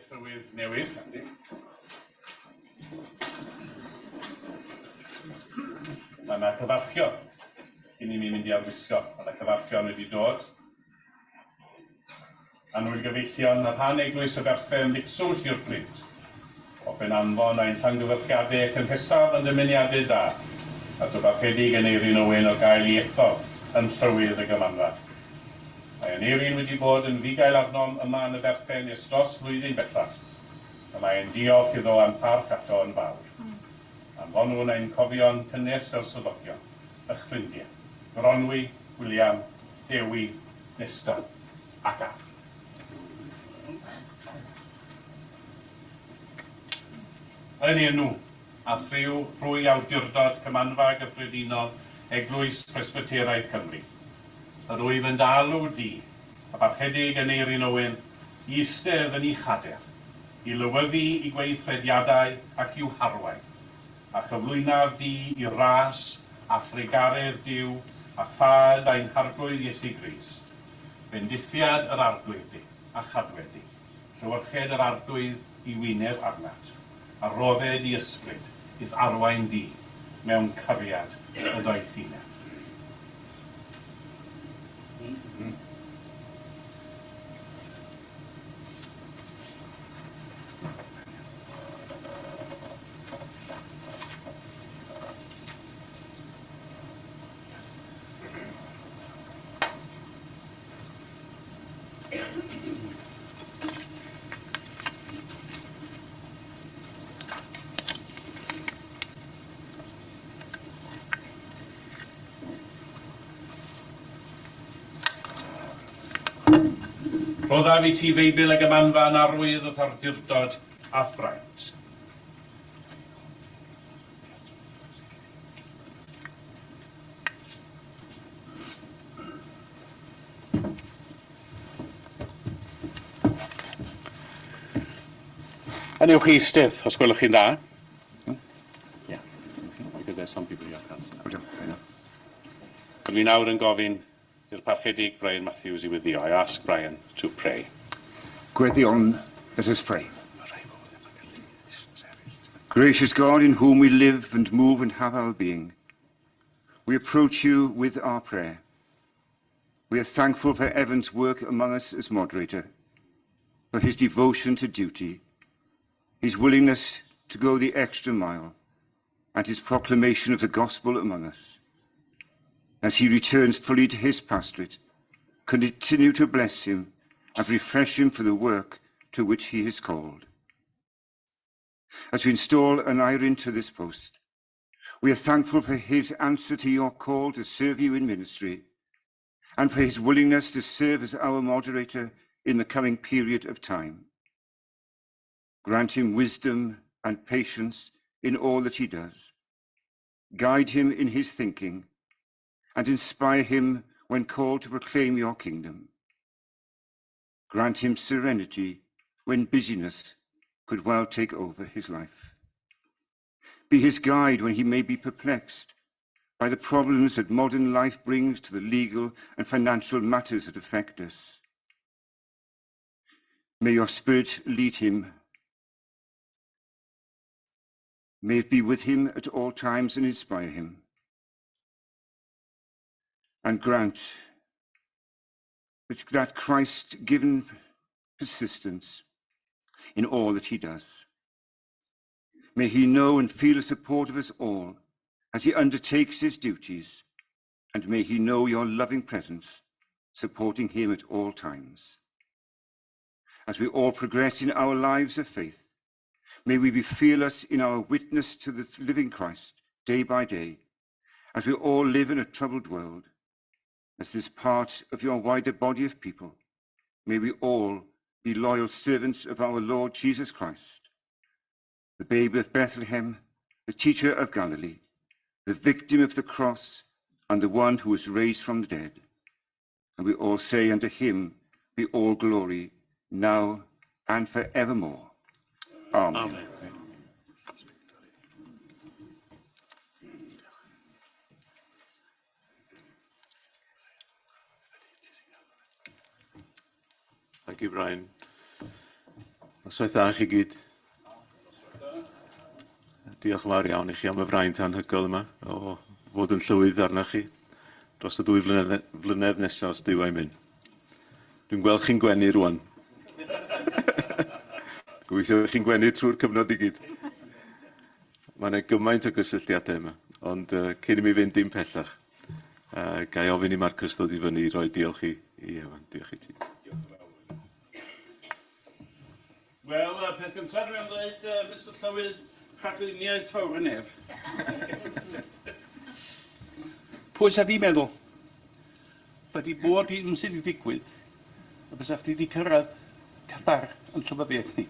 i'r llywydd newydd. Mae yna cyfarchion cyn i mi mynd i arwisgo. Mae yna cyfarchion wedi dod. Annwyl gyfeillion, ar rhan Eglwys y Berthen Licswm Sir Fflint, hoffwn anfon ein llangyfarchiadau cynhesaf yn dymuniadau da at y Barchedig Aneurin Owen o gael ei ethol yn Llywydd y Gymanfa. Mae Aneurin wedi bod yn fugail arnom yma yn y Berthen ers dros flwyddyn bellach, y mae ein diolch iddo a'n parch ato yn fawr. Anfonwn ein cofion cynnes fel swyddogion, eich ffrindiau, Goronwy, William, Dewi, Nesta ac Ann. Yn enw a thriw rhwy awdurdod Cymanfa Gyffredinol Eglwys Presbyteraidd Cymru, yr wyf yn dy alw di, y Parchedig Aneurin Owen, i eistedd yn ei chader, i lywyddu i gweithrediadau ac i'w harwain, a chyflwynaf di i ras a thrugaredd Duw a Thad ein Harglwydd Iesu Grist. Bendithiad yr Arglwydd di, a chadwed di. Llewyrched yr Arglwydd i wyneb arnat, a rodded i ysbryd i'th arwain di mewn cariad y doethineb. Rhoddaf i ti Feibl y Gymanfa yn arwydd wrth awdurdod a fraint. A newch chi eistedd, os gwelwch chi'n dda. Yeah, because there's some people here can't stand. Dwi nawr yn gofyn i'r Parchedig Brian Matthews i weddïo. I ask Brian to pray. Gweddïwn, let us pray. Gracious God, in whom we live and move and have our being, we approach you with our prayer. We are thankful for Evan's work among us as moderator, for his devotion to duty, his willingness to go the extra mile, and his proclamation of the gospel among us. As he returns fully to his pastorate, continue to bless him and refresh him for the work to which he is called. As we install Aneurin to this post, we are thankful for his answer to your call to serve you in ministry and for his willingness to serve as our moderator in the coming period of time. Grant him wisdom and patience in all that he does. Guide him in his thinking and inspire him when called to proclaim your kingdom. Grant him serenity when busyness could well take over his life. Be his guide when he may be perplexed by the problems that modern life brings to the legal and financial matters that affect us. May your Spirit lead him. May it be with him at all times and inspire him. And grant that Christ-given persistence in all that he does. May he know and feel the support of us all as he undertakes his duties, and may he know your loving presence, supporting him at all times. As we all progress in our lives of faith, may we be fearless in our witness to the living Christ day by day, as we all live in a troubled world. As this part of your wider body of people, may we all be loyal servants of our Lord Jesus Christ, the babe of Bethlehem, the teacher of Galilee, the victim of the cross, and the one who was raised from the dead. And we all say unto him be all glory, now and forevermore. Amen. Amen. Thank you, Brian. Noswaith dda chi gyd. Diolch yn fawr iawn i chi am y fraint anhygoel yma o fod yn llywydd arnoch chi dros y ddwy flynedd, flynedd nesaf os Duw a'i mynd. Dwi'n gweld chi'n gwenu rwan. Gobeithio chi'n gwenu trwy'r cyfnod i gyd. Mae yna gymaint o gysylltiadau yma, ond uh, cyn i mi fynd dim pellach, uh, ga i ofyn i Marcus ddod i fyny i roi diolch i, i Evan. Diolch i ti. Wel, y peth gyntaf dwi am ddweud, uh, Mr Llywydd, rhagluniaeth fawr y nef. Pwy sa di meddwl? Wedi bod dim sydd wedi digwydd, y bysa chdi wedi cyrraedd cadar yn llywyddiaeth ni.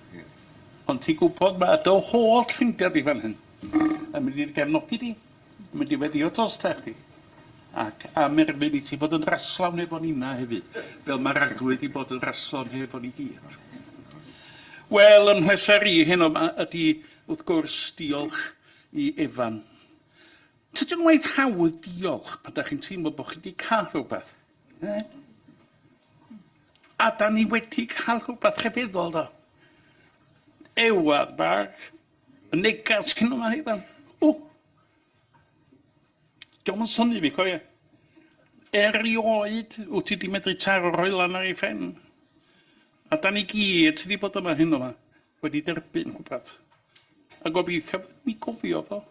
Ond ti'n gwybod mae dy holl ffrindiau di fan hyn yn mynd i'r gefnogi di, yn mynd i weddio drosta chdi. Ac am erfyn i ti fod yn raslawn efo ninna hefyd, fel mae'r Arglwydd 'di bod yn raslawn hefo ni gyd. Wel, ym mhleser i heno 'ma ydi, wrth gwrs, diolch i Efan. Tydi o'n waith hawdd diolch pan da chi'n teimlo bod chi wedi cael rhywbeth. Eh? A da ni wedi cael rhywbeth rhyfeddol, do. Ewadd bach, y negas heno 'ma, Efan. O! Dio'm yn synnu fi, cofia. Erioed wyt ti 'di medru taro'r hoelan ar ei phen. A da ni gyd sy 'di bod yma heno 'ma wedi derbyn rhywbeth. A gobeithio ni gofio fo.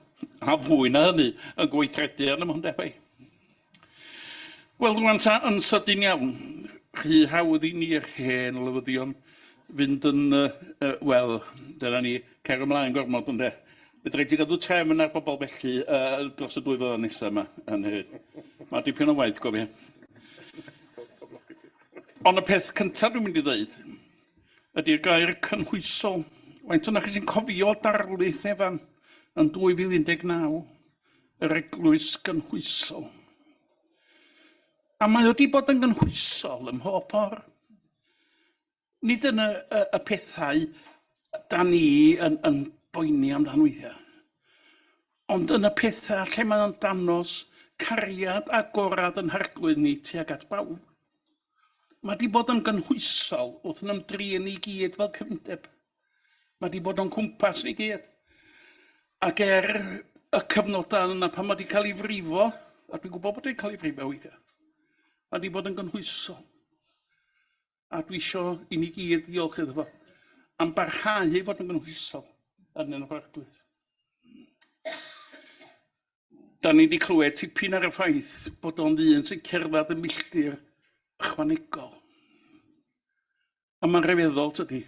A fwy na hynny, yn gweithredu arno fo, ynde, bai. Wel, rwan ta, yn sydyn iawn, rhy hawdd i ni'r hen lywyddion fynd yn, uh, uh, wel, dyna ni, cer ymlaen gormod, ynde. Bydd rhaid ti gadw trefn ar bobl felly uh, dros y dwy flynedd nesaf yma, yn hefyd. Mae dipyn o waith, gofio. Ond y peth cyntaf dwi'n mynd i ddeud ydy'r gair cynhwysol. Faint o'na chi sy'n cofio darlith Efan yn 2019, yr eglwys gynhwysol. A mae o wedi bod yn gynhwysol ym mhob ffordd. Nid yn y, y, y pethau da ni yn, yn boeni amdan weithiau, ond yn y pethau lle mae o'n danos cariad agorad yn harglwydd ni tuag at bawb. Mae di bod yn gynhwysol wrth yn ymdrin ni gyd fel cyfundeb. Mae di bod o'n cwmpas ni gyd. Ac er y cyfnodau yna pan mae di cael ei frifo, a dwi'n gwybod bod wedi cael ei frifo weithiau, mae di bod yn gynhwysol. A dwi isio i ni gyd ddiolch iddo fo am barhau i fod yn gynhwysol yn enw'r Arglwydd. Da ni wedi clywed tipyn ar y ffaith bod o'n ddyn sy'n cerdded y milltir ychwanegol. A mae'n rhyfeddol, tydi?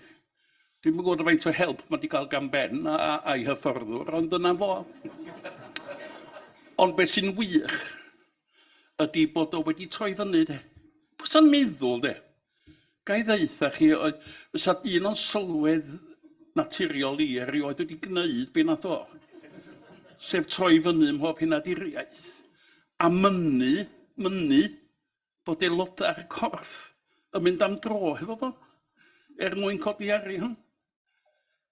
Dwi'm yn gwybod faint o help mae wedi cael gan Ben a, a'i hyfforddwr, ond dyna fo. Ond beth sy'n wych ydy bod o wedi troi fyny, de. Pwy sa'n meddwl, de? Ga i ddeutha chi, fysa dyn o'n sylwedd naturiol i erioed wedi gwneud be nath o. Sef troi fyny ym mhob henaduriaeth. A mynnu, mynnu, bod aelodau'r corff yn mynd am dro hefo fo er mwyn codi arian.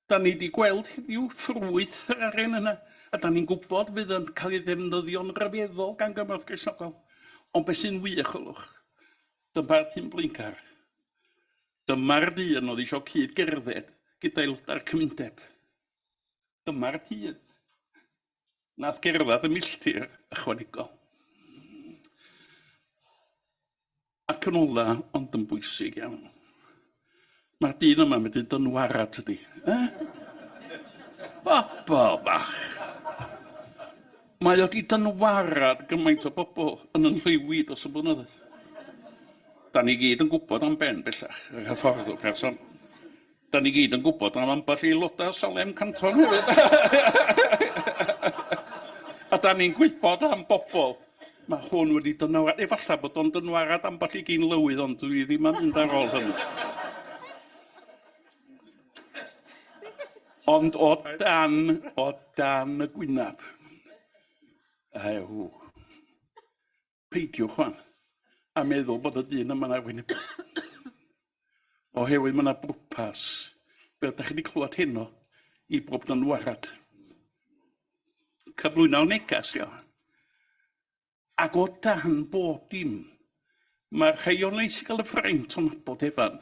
Da ni wedi gweld heddiw ffrwyth yr arian yna, a da ni'n gwybod fydd yn cael ei ddefnyddio'n rhyfeddol gan Gymorth Gristnogol. Ond beth sy'n wych, ylwch, dyma'r tîm blaengar. Dyma'r dyn oedd eisiau cyd gerdded gyda aelodau'r cymundeb. Dyma'r dyn nath gerdded y milltir ychwanegol. Ac yn ola, ond yn bwysig iawn, mae'r dyn yma'n medru dynwarad, tydi? Eh? Bobl bach! Mae o di dynwarad gymaint o bobl yn yn nhliw i dros y blynyddoedd. Da ni gyd yn gwybod am Ben bellach, yr hyfforddwr person. Da ni gyd yn gwybod am ambell aelodau Salem Canton hefyd. A da ni'n gwybod am bobl. Mae hwn wedi dynwarad. Efallai bod o'n dynwarad ambell i gyn lywydd, ond dwi ddim am fynd ar ôl hynny. Ond o dan, o dan y gwynab, ew, Peidiwch wan a meddwl bod y dyn yma'n arwynebol. Oherwydd mae yna bwrpas, fel ydych chi wedi clywed heno, i bob dynwarad. Cyflwyno'r negas, ia. Ac o dan bob dim, mae'r rhai o'n neis i gael y ffraint o'n nabod Efan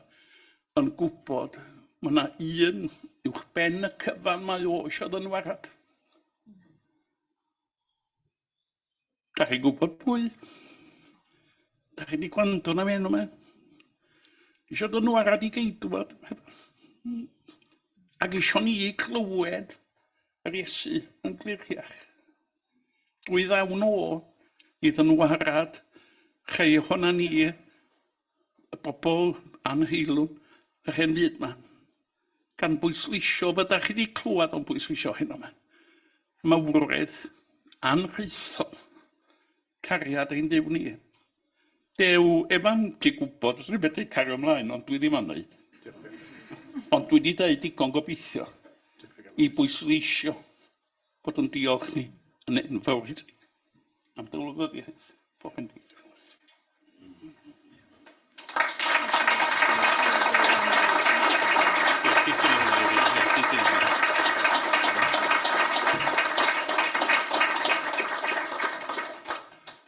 yn gwybod Mae yna un uwch ben y cyfan mae o eisiau ddynwarad. Da chi'n gwybod pwy? Da chi wedi gwrando na fi enw me? Isio dynwarad i geidwad. Ac isio ni clywed yr Iesu yn gliriach. Dwy ddawn o i ddynwarad rhai ohona ni, y bobl anheilwng, yr hen fyd 'ma, gan bwysleisio, fydda chi wedi clywed o'n bwysleisio heno 'ma, mawredd anrhaethol cariad ein Duw ni. Dew, Evan, ti'n gwybod, fyswn i'n medru cario ymlaen, ond dwi ddim am wneud. Ond dwi wedi dweud digon gobeithio i bwysleisio bod yn diolch ni yn enfawr i ti am dy wleidyddiaeth. Pob bendith.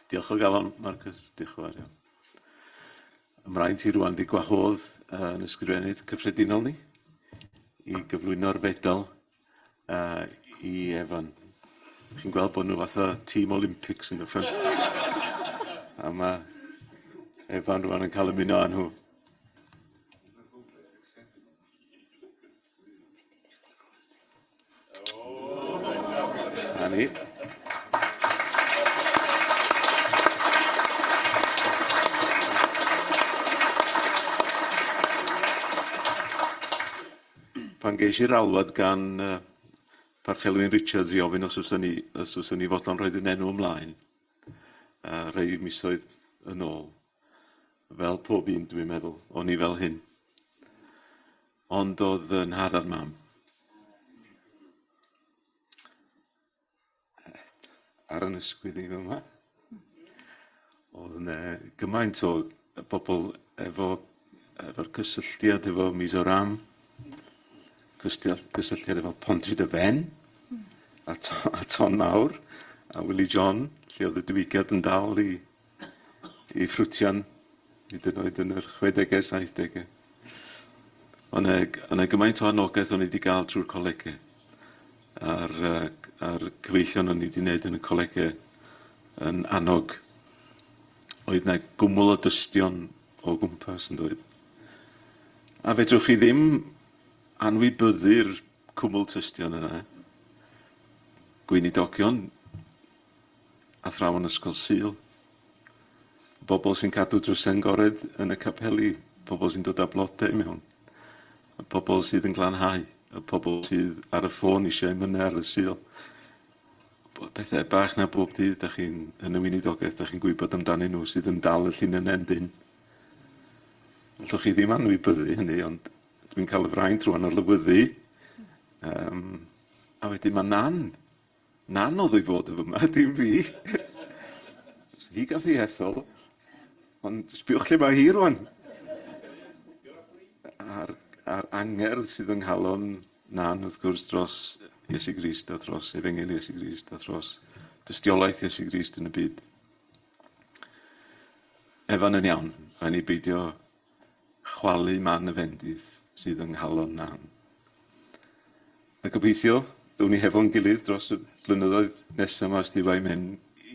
Diolch o galon, Marcus. Diolch yn fawr iawn. Ymlaen ti rwan di gwahodd yn ysgrifennydd cyffredinol ni i gyflwyno'r fedal uh, i Evan. Chi'n gweld bod nhw fatha tîm Olympics yn y ffrynt. A mae Evan rwan yn cael ymuno â nhw. Na ni. Pan ges i'r alwad gan uh, Parch Elwyn Richards i ofyn os fyswn ni, os fyswn ni fodlon rhoi yn enw ymlaen, uh, rhai misoedd yn ôl, fel pob un dwi'n meddwl, o'n i fel hyn. Ond oedd yn nhad a'r mam. Ar yn ysgwydd i fyma. Oedd yna gymaint o bobl efo, efo'r cysylltiad efo Mizoram, cysylltiad efo Pontrhyd y Fen, a, to, a Ton Mawr, a Willie John, lle oedd y diwygiad yn dal i i ffrwtian, hyd yn oed yn yr 60au, 70au. Ond yna gymaint o anogaeth o'n i wedi gael trwy'r colegau a'r, uh, a'r cyfeillion o'n i wedi wneud yn y colegau yn annog. Oedd yna gwmwl o dystion o gwmpas yn dweud. A fedrwch chi ddim anwybyddu'r cwmwl tystion yna. Gweinidogion athrawon ysgol Sul, bobl sy'n cadw drysau'n gored yn y capeli, pobl sy'n dod â blodau i mewn, y pobl sydd yn glanhau, y pobl sydd ar y ffôn eisiau emynau ar y Sul. Pethau bach na bob dydd da chi'n yn y weinidogaeth, da chi'n gwybod amdanyn nhw sydd yn dal y llinynau'n dynn. Allwch chi ddim anwybyddu hynny, ond dwi'n cael y fraint rwan o lywyddu. Um, a wedyn mae Nan Nan oedd i fod yn fyma, dim fi. Hi gath ei hethol, ond sbiwch lle mae hi rwan. A'r, a'r angerdd sydd yng nghalon Nan, wrth gwrs, dros Iesu Grist a thros Efengyl Iesu Grist a thros dystiolaeth Iesu Grist yn y byd. Efan yn iawn, rhaid ni beidio chwalu man y fendith sydd yng nghalon Nan. A gobeithio, ddown ni hefo'n gilydd dros y blynyddoedd nesaf 'ma os Duw a'i myn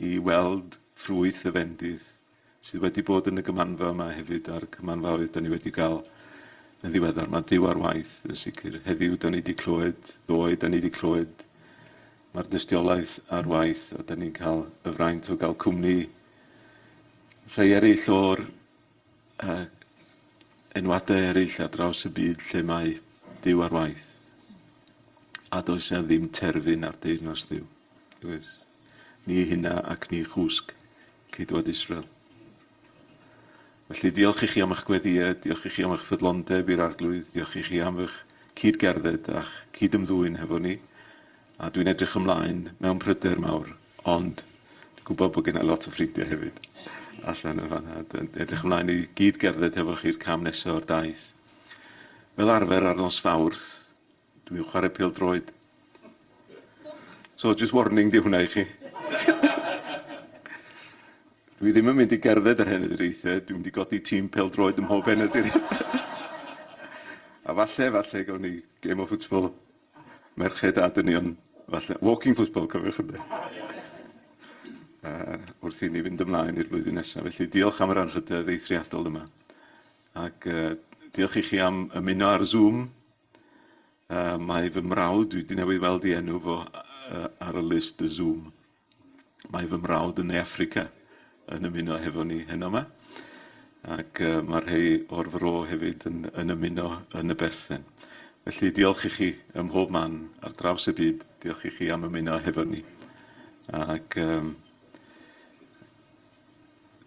i weld ffrwyth y fendith sydd wedi bod yn y gymanfa yma hefyd a'r cymanfaoedd da ni wedi gael yn ddiweddar. Mae Duw ar waith yn sicr. Heddiw da ni wedi clywed, ddoe da ni wedi clywed, mae'r dystiolaeth ar waith a da ni'n cael y fraint o gael cwmni rhai eraill o'r uh, enwadau eraill ar draws y byd lle mae Duw ar waith. A does e ddim terfyn ar deyrnas Dduw. Oes. Ni hynna ac ni chwsg ceidwad Israel. Felly diolch i chi am eich gweddïau, diolch i chi am eich ffyddlondeb i'r Arglwydd, diolch i chi am eich cyd-gerdded a'ch cyd-ymddwyn hefo ni. A dwi'n edrych ymlaen mewn pryder mawr Ond dwi'n gwybod bod gen i lot o ffrindiau hefyd allan yn fan'na. Edrych ymlaen i gyd gerdded hefo chi'r cam nesaf o'r daith. Fel arfer ar nos Fawrth, dwi'n chwarae pêl-droed. So just warning di hwnna i chi. Dwi ddim yn mynd i gerdded yr henaduriaethau, dwi'n mynd i godi tîm pêl-droed ym mhob henaduriaeth. A falle, falle, gawn ni game o football, merched a dynion, falle. Walking football, cofiwch ynde. Wrth i ni fynd ymlaen i'r flwyddyn nesaf. Felly diolch am yr anrhydedd eithriadol yma. Ac diolch i chi am ymuno ar Zoom. Mae fy mrawd, dwi wedi newydd weld ei enw fo ar y list y Zoom. Mae fy mrawd yn Ne Affrica yn ymuno hefo ni heno yma. Ac mae rhai o'r fro hefyd yn, yn ymuno yn y berthen. Felly diolch i chi ym mhob man ar draws y byd. Diolch i chi am ymuno hefo ni. Ac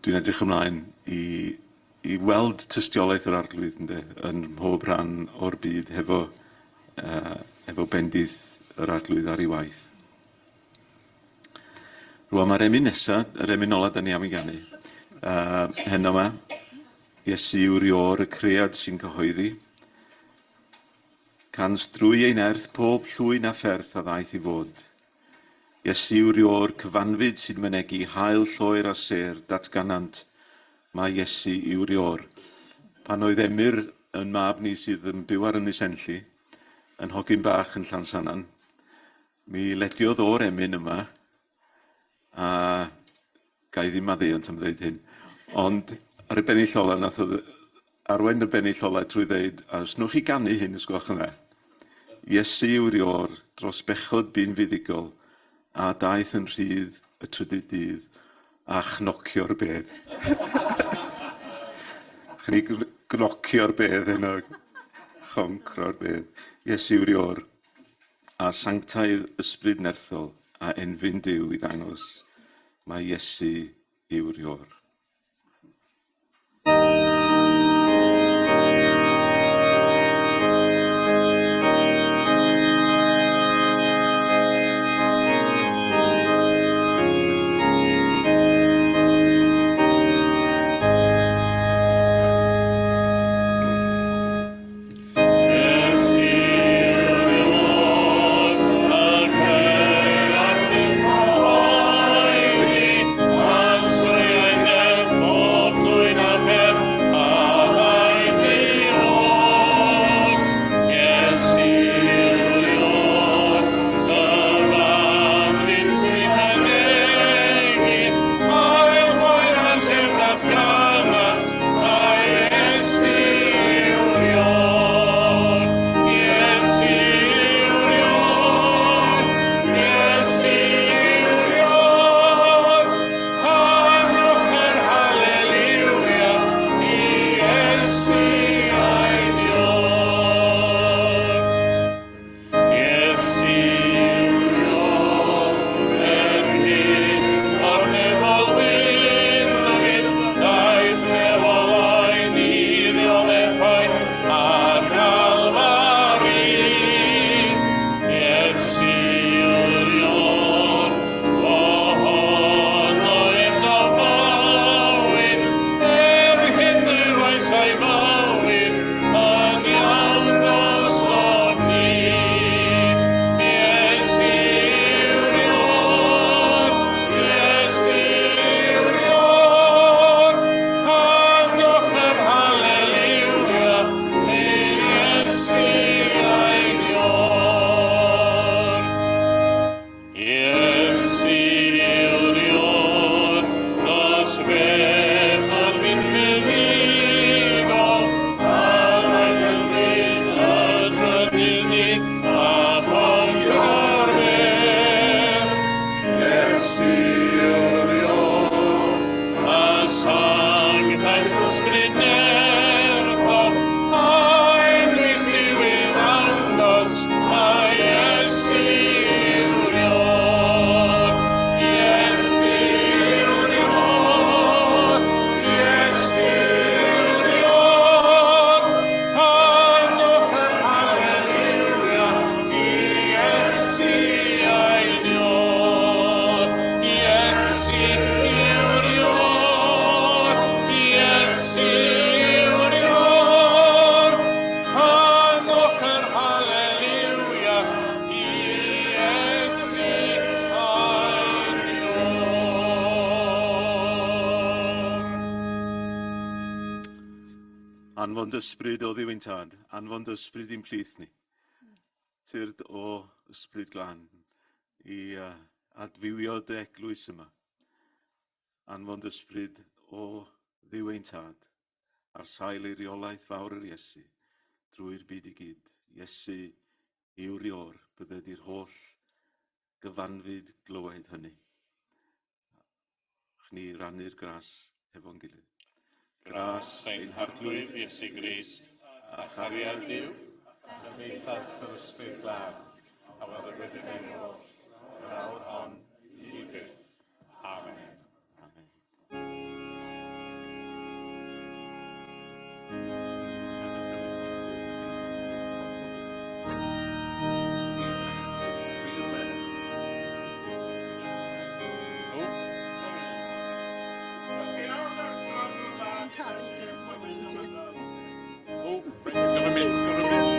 dwi'n edrych ymlaen i, i weld tystiolaeth yr Arglwydd ynde, yn mhob rhan o'r byd hefo, efo bendith yr Arglwydd ar ei waith. Rwan mae'r emyn nesa, yr emyn ola da ni am ei ganu, heno yma, Iesu yw'r Iôr y cread sy'n cyhoeddi. Cans drwy ei nerth pob llwyn a pherth a ddaeth i fod. Iesu yw'r Iôr cyfanfyd sy'n mynegi haul lloer a sêr, datganant, mae Iesu yw'r Iôr. Pan oedd Emyr yn mab ni sydd yn byw ar Ynys Enlli, yn hogyn bach yn Llansannan, Mi lediodd o'r emyn yma, a ga i ddim maddeuant am ddeud hyn, ond ar y bennill ola nath o arwain y bennill ola trwy ddeud, a os newch chi ganu hyn os gwelwch yn dda, Iesu yw'r Iôr, dros bechod bu'n fuddugol, a daeth yn rhydd y trydydd dydd, a chnocio'r bedd. Chni gnocio'r bedd heno, choncro'r bedd. Iesu yw'r Iôr. A sanctaidd ysbryd nerthol a enfyn Duw i ddangos mai Iesu yw'r Iôr. Anfon dy ysbryd o Dduw ein tad, anfon dy ysbryd i'n plith ni. Tyrd o ysbryd glân i adfywio dy eglwys yma. Anfon dy ysbryd o Dduw ein tad, ar sail eiriolaeth fawr yr Iesu, drwy'r byd i gyd. Iesu yw'r Iôr, bydded i'r holl gyfanfyd glywed hynny. Chni rannu'r gras hefo'n gilydd. Gras ein Harglwydd Iesu Grist, a chariad Duw, a chymdeithas yr Ysbryd Glân, a fyddo gyda ni oll, yr awr hon, i byth. Amen. Amen. Oh, right, got a minute, got a minute.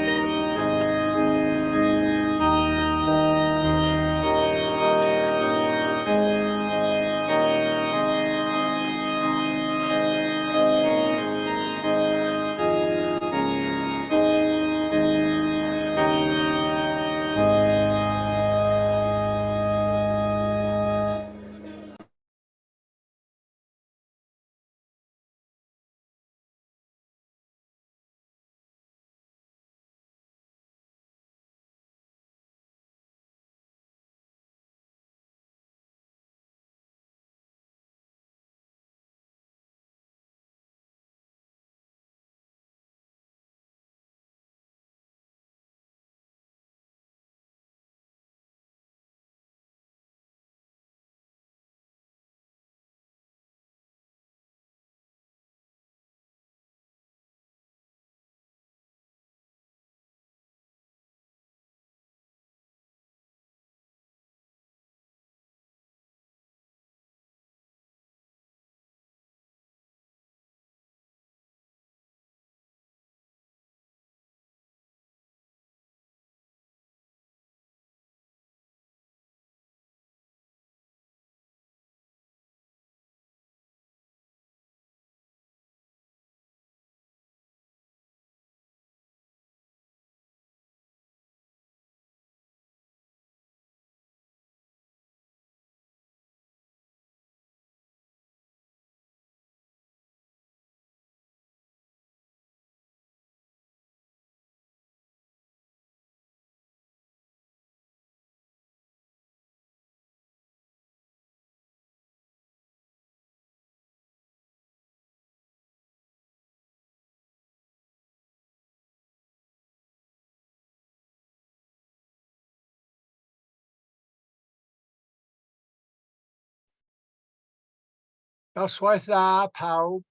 Noswaith dda pawb.